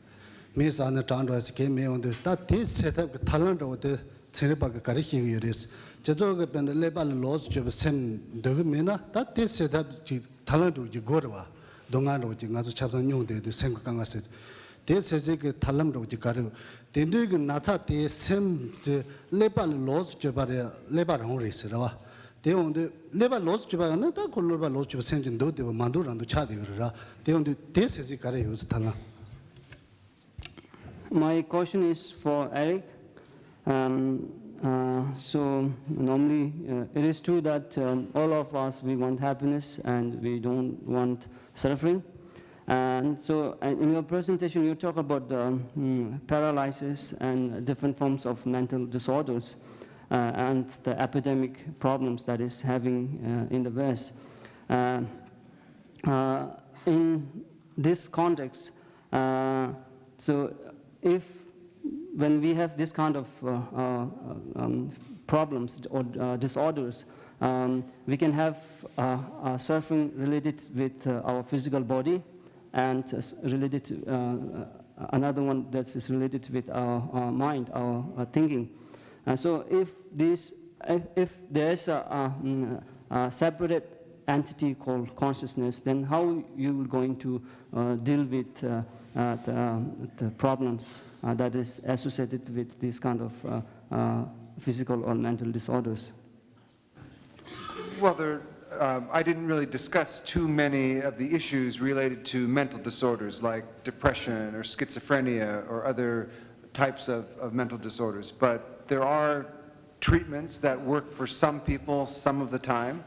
སྨན་ཟ་ནས་དྲག་འགྲོ་ཡ་ཟེར་གང་ཡང་མེད། ཡོང་དུས་ད་དེ་སེལ་ཐབས་ཀྱི་ཐབས་ལམ་འདྲ་བོ་དེ་ཚན་རིག་པ་གིས་ག་རེ་བཤད་ཀྱི་ཡོད་རེད། སྤྱི་ཚོགས་ཀྱི་དཔེར་ན་ཀླད་པ་ལ་ལོགས་སུ་གྱུར་པའི་སེམས་འདོད་ཀྱི་མེད་ན་ད་དེ་སེལ་ཐབས་ཀྱི་ཐབས་ལམ་འདྲ་བོ་ཅིག་དགོས་རེད་བ། སྡུག་བསྔལ་འདྲ་བོ་ཅིག་ང་ཚོ་ཆ་ཚང་མྱོང་བསྡད་དུས་སེམས་ཀྱི་དཀའ་ངལ་སེལ། དེ་སེལ་སེལ་གྱི་ཐབས་ལམ་འདྲ་བོ་ཅིག་ག་རེ་ཡོད། དེ་འདྲའི་གི་ན་ཚ་དེ་སེམས་དེ་ཀླད་པ་ལ་ལོགས་སུ་གྱུར་པ་རེད། ཀླད་པ་རང་རེད་ཟེར་བ། དེ་འོང་དུས་ཀླད་པ་ལོགས་སུ་གྱུར་པ་ཡང་ན་ད་ཁོ་ཀླད་པ་ལོགས་སུ་གྱུར་པ་སེམས་ཀྱི་འདུག་བསྡད་པ་མ་འདུག་རང་འདུག་ཆགས་བསྡད་ཀྱི་རེད་ར། དེ་འོང་དུས་དེ་སེལ་སེལ་ག་རེ་ཡོད་ཟེར་ཐབས་ལམ། My question is for Eric. Um, uh, so normally, uh, it is true that um, all of us, we want happiness and we don't want suffering. And so, uh, in your presentation, you talk about the mm, paralysis and different forms of mental disorders uh, and the epidemic problems that is having uh, in the West. Uh, uh, in this context, uh, so if when we have this kind of uh, uh, um, problems or uh, disorders, um, we can have uh, uh, suffering related with uh, our physical body and uh, related to uh, another one that is related with our, our mind, our, our thinking. And so if this, if, if there is a, a, mm, a separate entity called consciousness, then how you are going to uh, deal with uh, uh, the, the problems uh, that is associated with this kind of uh, uh, physical or mental disorders? Well, there, um, I didn't really discuss too many of the issues related to mental disorders like depression or schizophrenia or other types of, of mental disorders, but there are treatments that work for some people some of the time.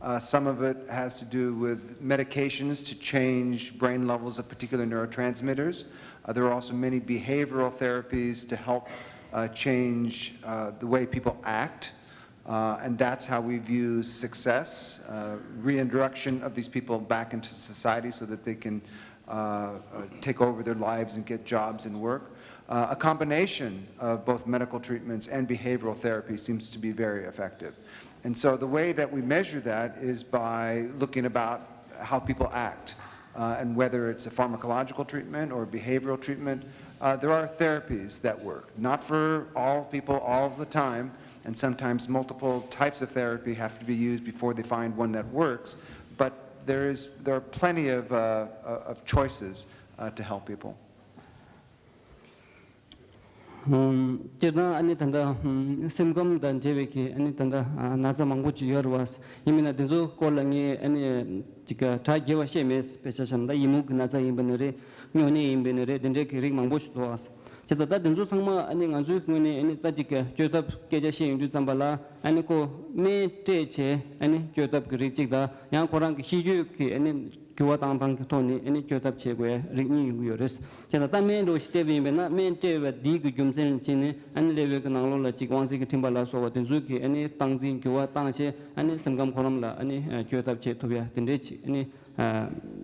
Uh, some of it has to do with medications to change brain levels of particular neurotransmitters. Uh, there are also many behavioral therapies to help uh, change uh, the way people act. Uh, and that's how we view success, uh, reintroduction of these people back into society so that they can uh, uh, take over their lives and get jobs and work. Uh, a combination of both medical treatments and behavioral therapy seems to be very effective. And so the way that we measure that is by looking about how people act, uh, and whether it's a pharmacological treatment or behavioral treatment. Uh, there are therapies that work, not for all people all the time, and sometimes multiple types of therapy have to be used before they find one that works. But there is there are plenty of uh, of choices uh, to help people. སྤྱིར་བཏང་ཨ་ནི་ད་ལྟ་སེམས་ཁམས་དང་འབྲེལ་བའི་གི་ཨ་ནི་ད་ལྟ་ན་ཚ་མང་པོ་ཅིག་ཡོད་རེད་བ། ཡིན་མིན་ན་དེ་ཚོ་སྐོར་ལ་ངས་ཨ་ནི་ཅིག་གྲ་རྒྱས་པ་བཤད་མེད། དཔེ་ཆ་བཞག་ན་ད་ཡི་མུག་གི་ན་ཚ་ཡིན་པ་ནི་རེད། སྨྱོ་ནད་ཡིན་པ་ནི་རེད། དེ་འདྲའི་གི་རིགས་མང་པོ་ཞིག་འདུག་བ། བྱས་ཙང་ད་དེ་ཚོ་ཚང་མ་ཨ་ནི་ང་ཚོའི་ངོས་ནས་ཨ་ནི་ད་ཅིག་བཅོས་ཐབས་སྐད་ཆ་བཤད་ཡོང་དུས་ཙམ་པ་ལ་ཨ་ནི་ཁོ་སྨན་སྤྲད་བྱས་ཨ་ནི་བཅོས་ཐབས་ཀྱི་རིགས་གཅིག་དང་ཡང་ཁོ་རང་གི་ཤེས་སྤྱོད་ཀྱི་ཨ་ནི་འགྱུར་བ་བཏང་སྟངས་ཀྱི་ཐོག་ནས་ཨ་ནི་བཅོས་ཐབས་བྱེད་དགོས་རིགས་གཉིས་ཡོང་གི་ཡོད་རེད། བྱས་ཙང་ད་སྨན་འདྲ་བོ་ཞིག་སྤྲད་པ་ཡིན་པས་ན་སྨན་སྤྲད་པ་འདིའི་གི་རྒྱུ་མཚན་བྱས་ནས་ཨ་ནི་ཀླད་པའི་གི་ནང་ལོགས་ལ་ཅིག་དབང་ཚད་ཀྱི་འཕྲིན་པ་ལ་སོགས་པ་དེ་ཚོའི་གི་ཨ་ནི་སྟངས་འཛིན་འགྱུར་བ་བཏང་བྱས་ཨ་ནི་སེམས་ཁམས་ཁོ་རང་ལ་ཨ་ནི་བཅོས་ཐབས་བྱེད་ཐུབ་ཡ་དེ་འདྲའི་ཅིག་ཨ་ནི་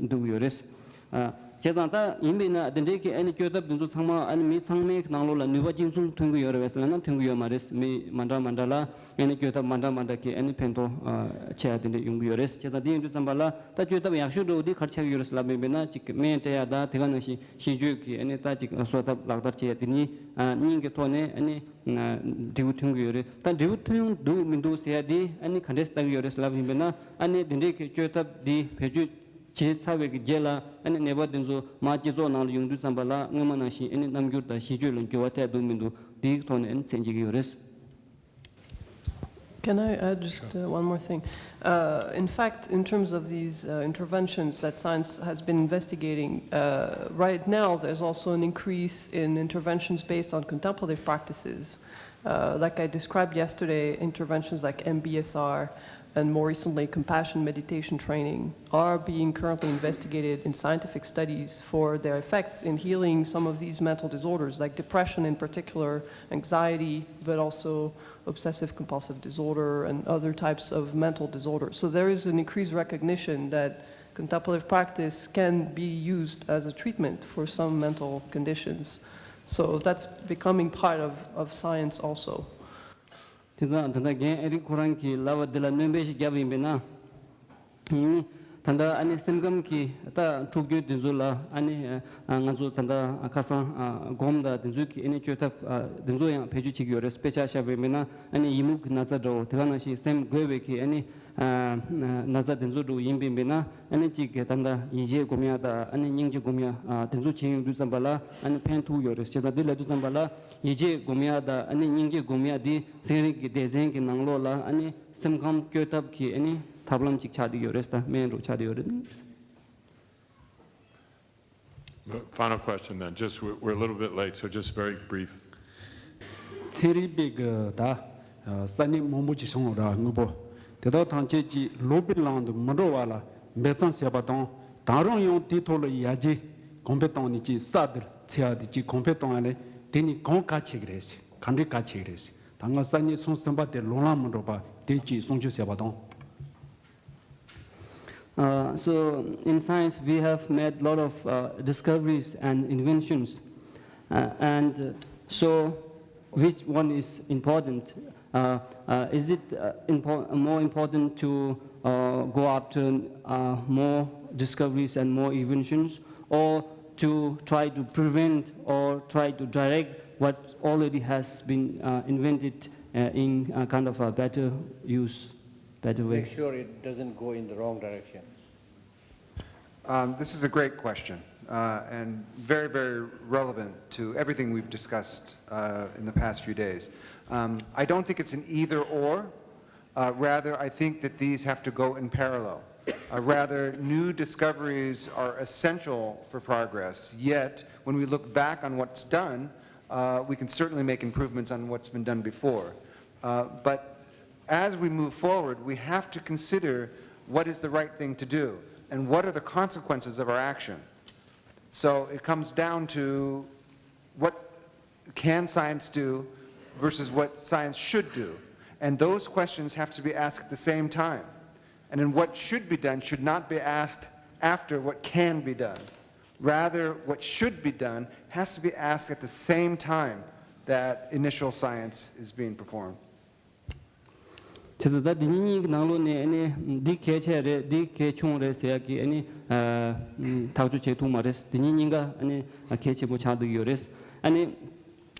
འདུག་ཡོད་རེད། བྱས་ཙང་ད་ཡིན་པས་ན་དེ་འདྲའི་གི་ཨ་ནི་བཅོས་ཐབས་དེ་ཚོ་ཚང་མ་ཨ་ནི་མི་ཚང་མའི་གི་ནང་ལོགས་ལ་ནུས་པ་གཅིག་མཚུངས་ཐོན་གི་ཡོད་རེད་བས་ལབ་ན་ཐོན་གི་ཡོད་མ་རེད། མི་མ་འདྲ་མ་འདྲ་ལ་ཨ་ནི་བཅོས་ཐབས་མ་འདྲ་མ་འདྲ་གི་ཨ་ནི་ཕན་ཐོགས་ཆེ་ཡ་དེ་འདྲ་ཡོང་གི་ཡོད་རེད། བྱས་ཙང་དེ་ཡིན་དུས་ཙམ་པ་ལ་ད་བཅོས་ཐབས་ཡག་ཤོས་འདྲ་བོ་དེ་ག་རེ་ཆགས་ཀྱི་ཡོད་རེད་ལབ་ཡིན་པས་ན་ཅིག་སྨན་སྤྲད་ཡ་དང་དེ་ག་ནང་བཞིན་ཤེས་སྤྱོད་ཀྱི་ཨ་ནི་ད་ཅིག་བཟོ་ཐབས་ལག་བསྟར་བྱེད་ཡ་དེ་གཉིས་གཉིས་ཀྱི་ཐོག་ནས་ཨ་ནི་འབྲས་བུ་ཐོན་གི་ཡོད་རེད། ད་འབྲས་བུ་ཐོན་འདུག་མི་འདུག་ཟེར་ཡ་དེ་ཨ་ནི་ག་འདྲས་ལྟ་གི་ཡོད་རེད་ལབ་ཡིན་པས་ན་ཨ་ནི་དེ་འདྲས་ཀྱི་བཅོས་ཐབས་དེ་བེད་སྤྱོད་བྱས་ཚར་བའི་གི་རྗེས་ལ་ཨ་ནི་ནད་པ་དེ་ཚོ་མར་སྤྱི་ཚོགས་ནང་ལ་ཡོང་དུས་ཙམ་པ་ལ་སྔོན་མ་ནང་བཞིན་ཨ་ནི་རྣམ་འགྱུར་དང་གཤིས་སྤྱོད་ལ་འགྱུར་བ་ཐེབས་འདུག་མི་འདུག་དེའི་ཐོག་ནས་ཨ་ནི་མཚན་འཇོག་གི་ཡོད་རེད། Can I add just uh, one more thing? Uh, in fact, in terms of these uh, interventions that science has been investigating, uh, right now there's also an increase in interventions based on contemplative practices. Uh, like I described yesterday, interventions like M B S R and more recently compassion meditation training are being currently investigated in scientific studies for their effects in healing some of these mental disorders, like depression in particular, anxiety, but also obsessive compulsive disorder and other types of mental disorders. So there is an increased recognition that contemplative practice can be used as a treatment for some mental conditions. So that's becoming part of, of science also. དེ་ཙང་ད་ལྟ་རྒན་ཨེ་རིག་ཁོ་རང་གིས་ལབ་པ་འདི་ལ་སྣོན་པ་ཞིག་བརྒྱབ་ཡིན་པས་ན། ད་ལྟ་ཨ་ནི་སེམས་ཁམས་ཀྱི་ད་འཁྲུག་རྐྱེན་དེ་ཚོ་ལ་ཨ་ནི་ང་ཚོ་ད་ལྟ་ཁ་སང་སྒོམ་དང་དེ་ཚོའི་གི་ཨ་ནི་བཅོས་ཐབས་དེ་ཚོ་ཡང་བེད་སྤྱོད་བྱེད་ཀྱི་ཡོད་རེད། དཔེ་ཆ་བཞག་པ་ཡིན་པས་ན་ཨ་ནི་ཡི་མུག་གི་ན་ཚ་འདྲ་བོ་དེ་ག་ནང་བཞིན་སེམས་འགུལ་བའི་གི་ཨ་ནི་ན་ཚ་དེ་ཚོ་འདྲ་བོ་ཡིན་པ་ཡིན་པས་ན་ཨ་ནི་གཅིག་གི་ད་ལྟ་ཡིད་ཆེས་སྒོམ་ཡ་དང་ཨ་ནི་སྙིང་རྗེ་སྒོམ་ཡ་དེ་ཚོ་བྱེད་ཡོང་དུས་ཙམ་པ་ལ་ཨ་ནི་ཕན་ཐོགས་ཡོད་རེད། བྱས་ཙང་དེ་ལབ་དུས་ཙམ་པ་ལ་ཡིད་ཆེས་སྒོམ་ཡ་དང་ཨ་ནི་སྙིང་རྗེ་སྒོམ་ཡ་དེ་ཚན་རིག་གི་སྡེ་ཚན་གྱི་ནང་ལོགས་ལ་ཨ་ནི་སེམས་ཁམས་བཅོས་ཐབས་ཀྱི་ཨ་ནི་ཐབས་ལམ་ཅིག་ཆགས་བསྡད་ཡོད་རེད། ད་སྨན་རུ་ཆགས་བསྡད་ཡོད་རེད། But final question then, just we're, we're a little bit late, so just very brief. ཚན་རིག་པའི་གི་ད་ས་གནས་མང་པོ་ཅིག་བྱུང་ར་དངོས་པོ་དེ་དག་ཐམས་ཅད་ཀྱིས་ལོག་པའི་ལམ་དུ་མི་འགྲོ་བ་ལ་འབད་བརྩོན་བྱེད་པ་དང་ད་རུང་ཡང་དེའི་ཐོག་ལ་ཡར་རྒྱས་གོང་འཕེལ་བཏང་ནས་ཀྱི་ས་དེར་ཚེ་ཡ་དེ་ཀྱི་གོང་འཕེལ་བཏང་ཡ་ལས་དེ་ནི་གང་ག་ཆེ་གི་རེད་ཟེར། ག་འདྲའི་གལ་ཆེ་གི་རེད་ཟེར། ད་ང་ས་གནས་སོང་ཟིན་པ་དེ་ལོག་ལམ་མི་འགྲོ་བ་དེ་ཅིག་སྲུང་སྐྱོབ་བྱེད་པ་དང་། 。Uh, so in science, we have made a lot of uh, discoveries and inventions. Uh, and uh, so, which one is important? Uh, uh, is it uh, impo- more important to uh, go after uh, more discoveries and more inventions, or to try to prevent or try to direct what already has been uh, invented uh, in a kind of a better use, better way? Make sure it doesn't go in the wrong direction. Um, this is a great question uh, and very, very relevant to everything we've discussed uh, in the past few days. Um, I don't think it's an either or. Uh, rather, I think that these have to go in parallel. Uh, rather, new discoveries are essential for progress, yet, when we look back on what's done, uh, we can certainly make improvements on what's been done before. Uh, but as we move forward, we have to consider what is the right thing to do and what are the consequences of our action. So it comes down to what can science do versus what science should do. And those questions have to be asked at the same time. And then what should be done should not be asked after what can be done. Rather, what should be done has to be asked at the same time that initial science is being performed. བྱས་ཙང་ད་འདི་གཉིས་གཉིས་ཀྱི་ནང་ལོགས་ནས་ཨ་ནི་འདི་གལ་ཆེ་རེད། འདི་གལ་ཆུང་རེད་ཟེར་ཡག་གི་ཨ་ནི་ཨ་ཐག་གཅོད་བྱེད་ཐུབ་མ་རེད། འདི་གཉིས་གཉིས་ཀ་ཨ་ནི་གལ་ཆེན་པོ་ཆགས་བསྡད་ཀྱི་ཡོད་རེད། ཨ་ནི་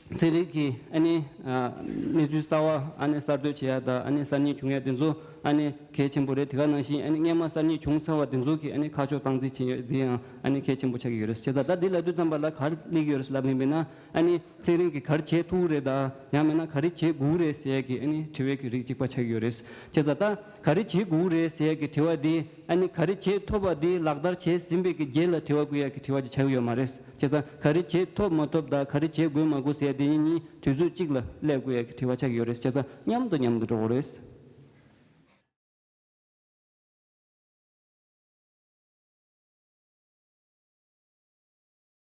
ཚན་རིག་གི་ཨ་ནི་ཨ་གནས་ཚུལ་གསར་བ་ཨ་ནི་གསར་གཏོད་བྱེད་ཡག་དང་ཨ་ནི་གསར་རྙེད་བྱུང་ཡག་དེ་ཚོ་ཨ་ནི་གལ་ཆེན་པོ་རེད། དེ་ག་ནང་བཞིན་ཨ་ནི་སྔས་མ་གསར་རྙེད་བྱུང་ཚར་བ་དེ་ཚོ་གི་ཨ་ནི་ཁ་ཕྱོགས་སྟངས་འཛིན་བྱེད་ཡག་དེ་ཡང་ཨ་ནི་གལ་ཆེན་པོ་ཆགས་ཀྱི་ཡོད་རེད། བྱས་ཙང་ད་འདི་ལབ་དུས་ཙམ་པ་ལ་ག་རེ་སླེབས་ཀྱི་ཡོད་རེད་ལབ་ཡིན་པས་ན། ཨ་ནི་ཚན་རིག་གིས་ག་རེ་བྱེད་ཐུབ་རེད་དང་ཡང་མིན་ན་ག་རེ་བྱེད་དགོས་རེད་ཟེར་ཡག་གི་ཨ་ནི་དྲི་བའི་གི་རིགས་གཅིག་པ་ཆགས་ཀྱི་ཡོད་རེད། བྱས་ཙང་ད་ག་རེ་བྱེད་དགོས་རེད་ཟེར་ཡག་གི་དྲི་བ་འདི་ཨ་ནི་ག་རེ་བྱེད་ཐུབ་པ་འདི་ལག་བསྟར་བྱས་ཟིན་པའི་གི་རྗེས་ལ་དྲི་བ་བཀོད་ཡག་གི་དྲི་བ་ཅིག་ཆགས་ཀྱི་ཡོད་མ་རེད། བྱས་ཙང་ག་རེ་བྱེད་ཐུབ་མ་ཐུབ་དང་ག་རེ་བྱེད་དགོས་མ་དགོས་ཟེར་ཡག་འདི་གཉིས་གཉིས་དུས་ཚོད་གཅིག་ལ་སླེབས་དགོས་ཡག་གི་དྲི་བ་ཆགས་ཀྱི་ཡོད་རེད། བྱས་ཙང་མཉམ་དུ་མཉམ་དུ་འགྲོ་དགོས་རེད།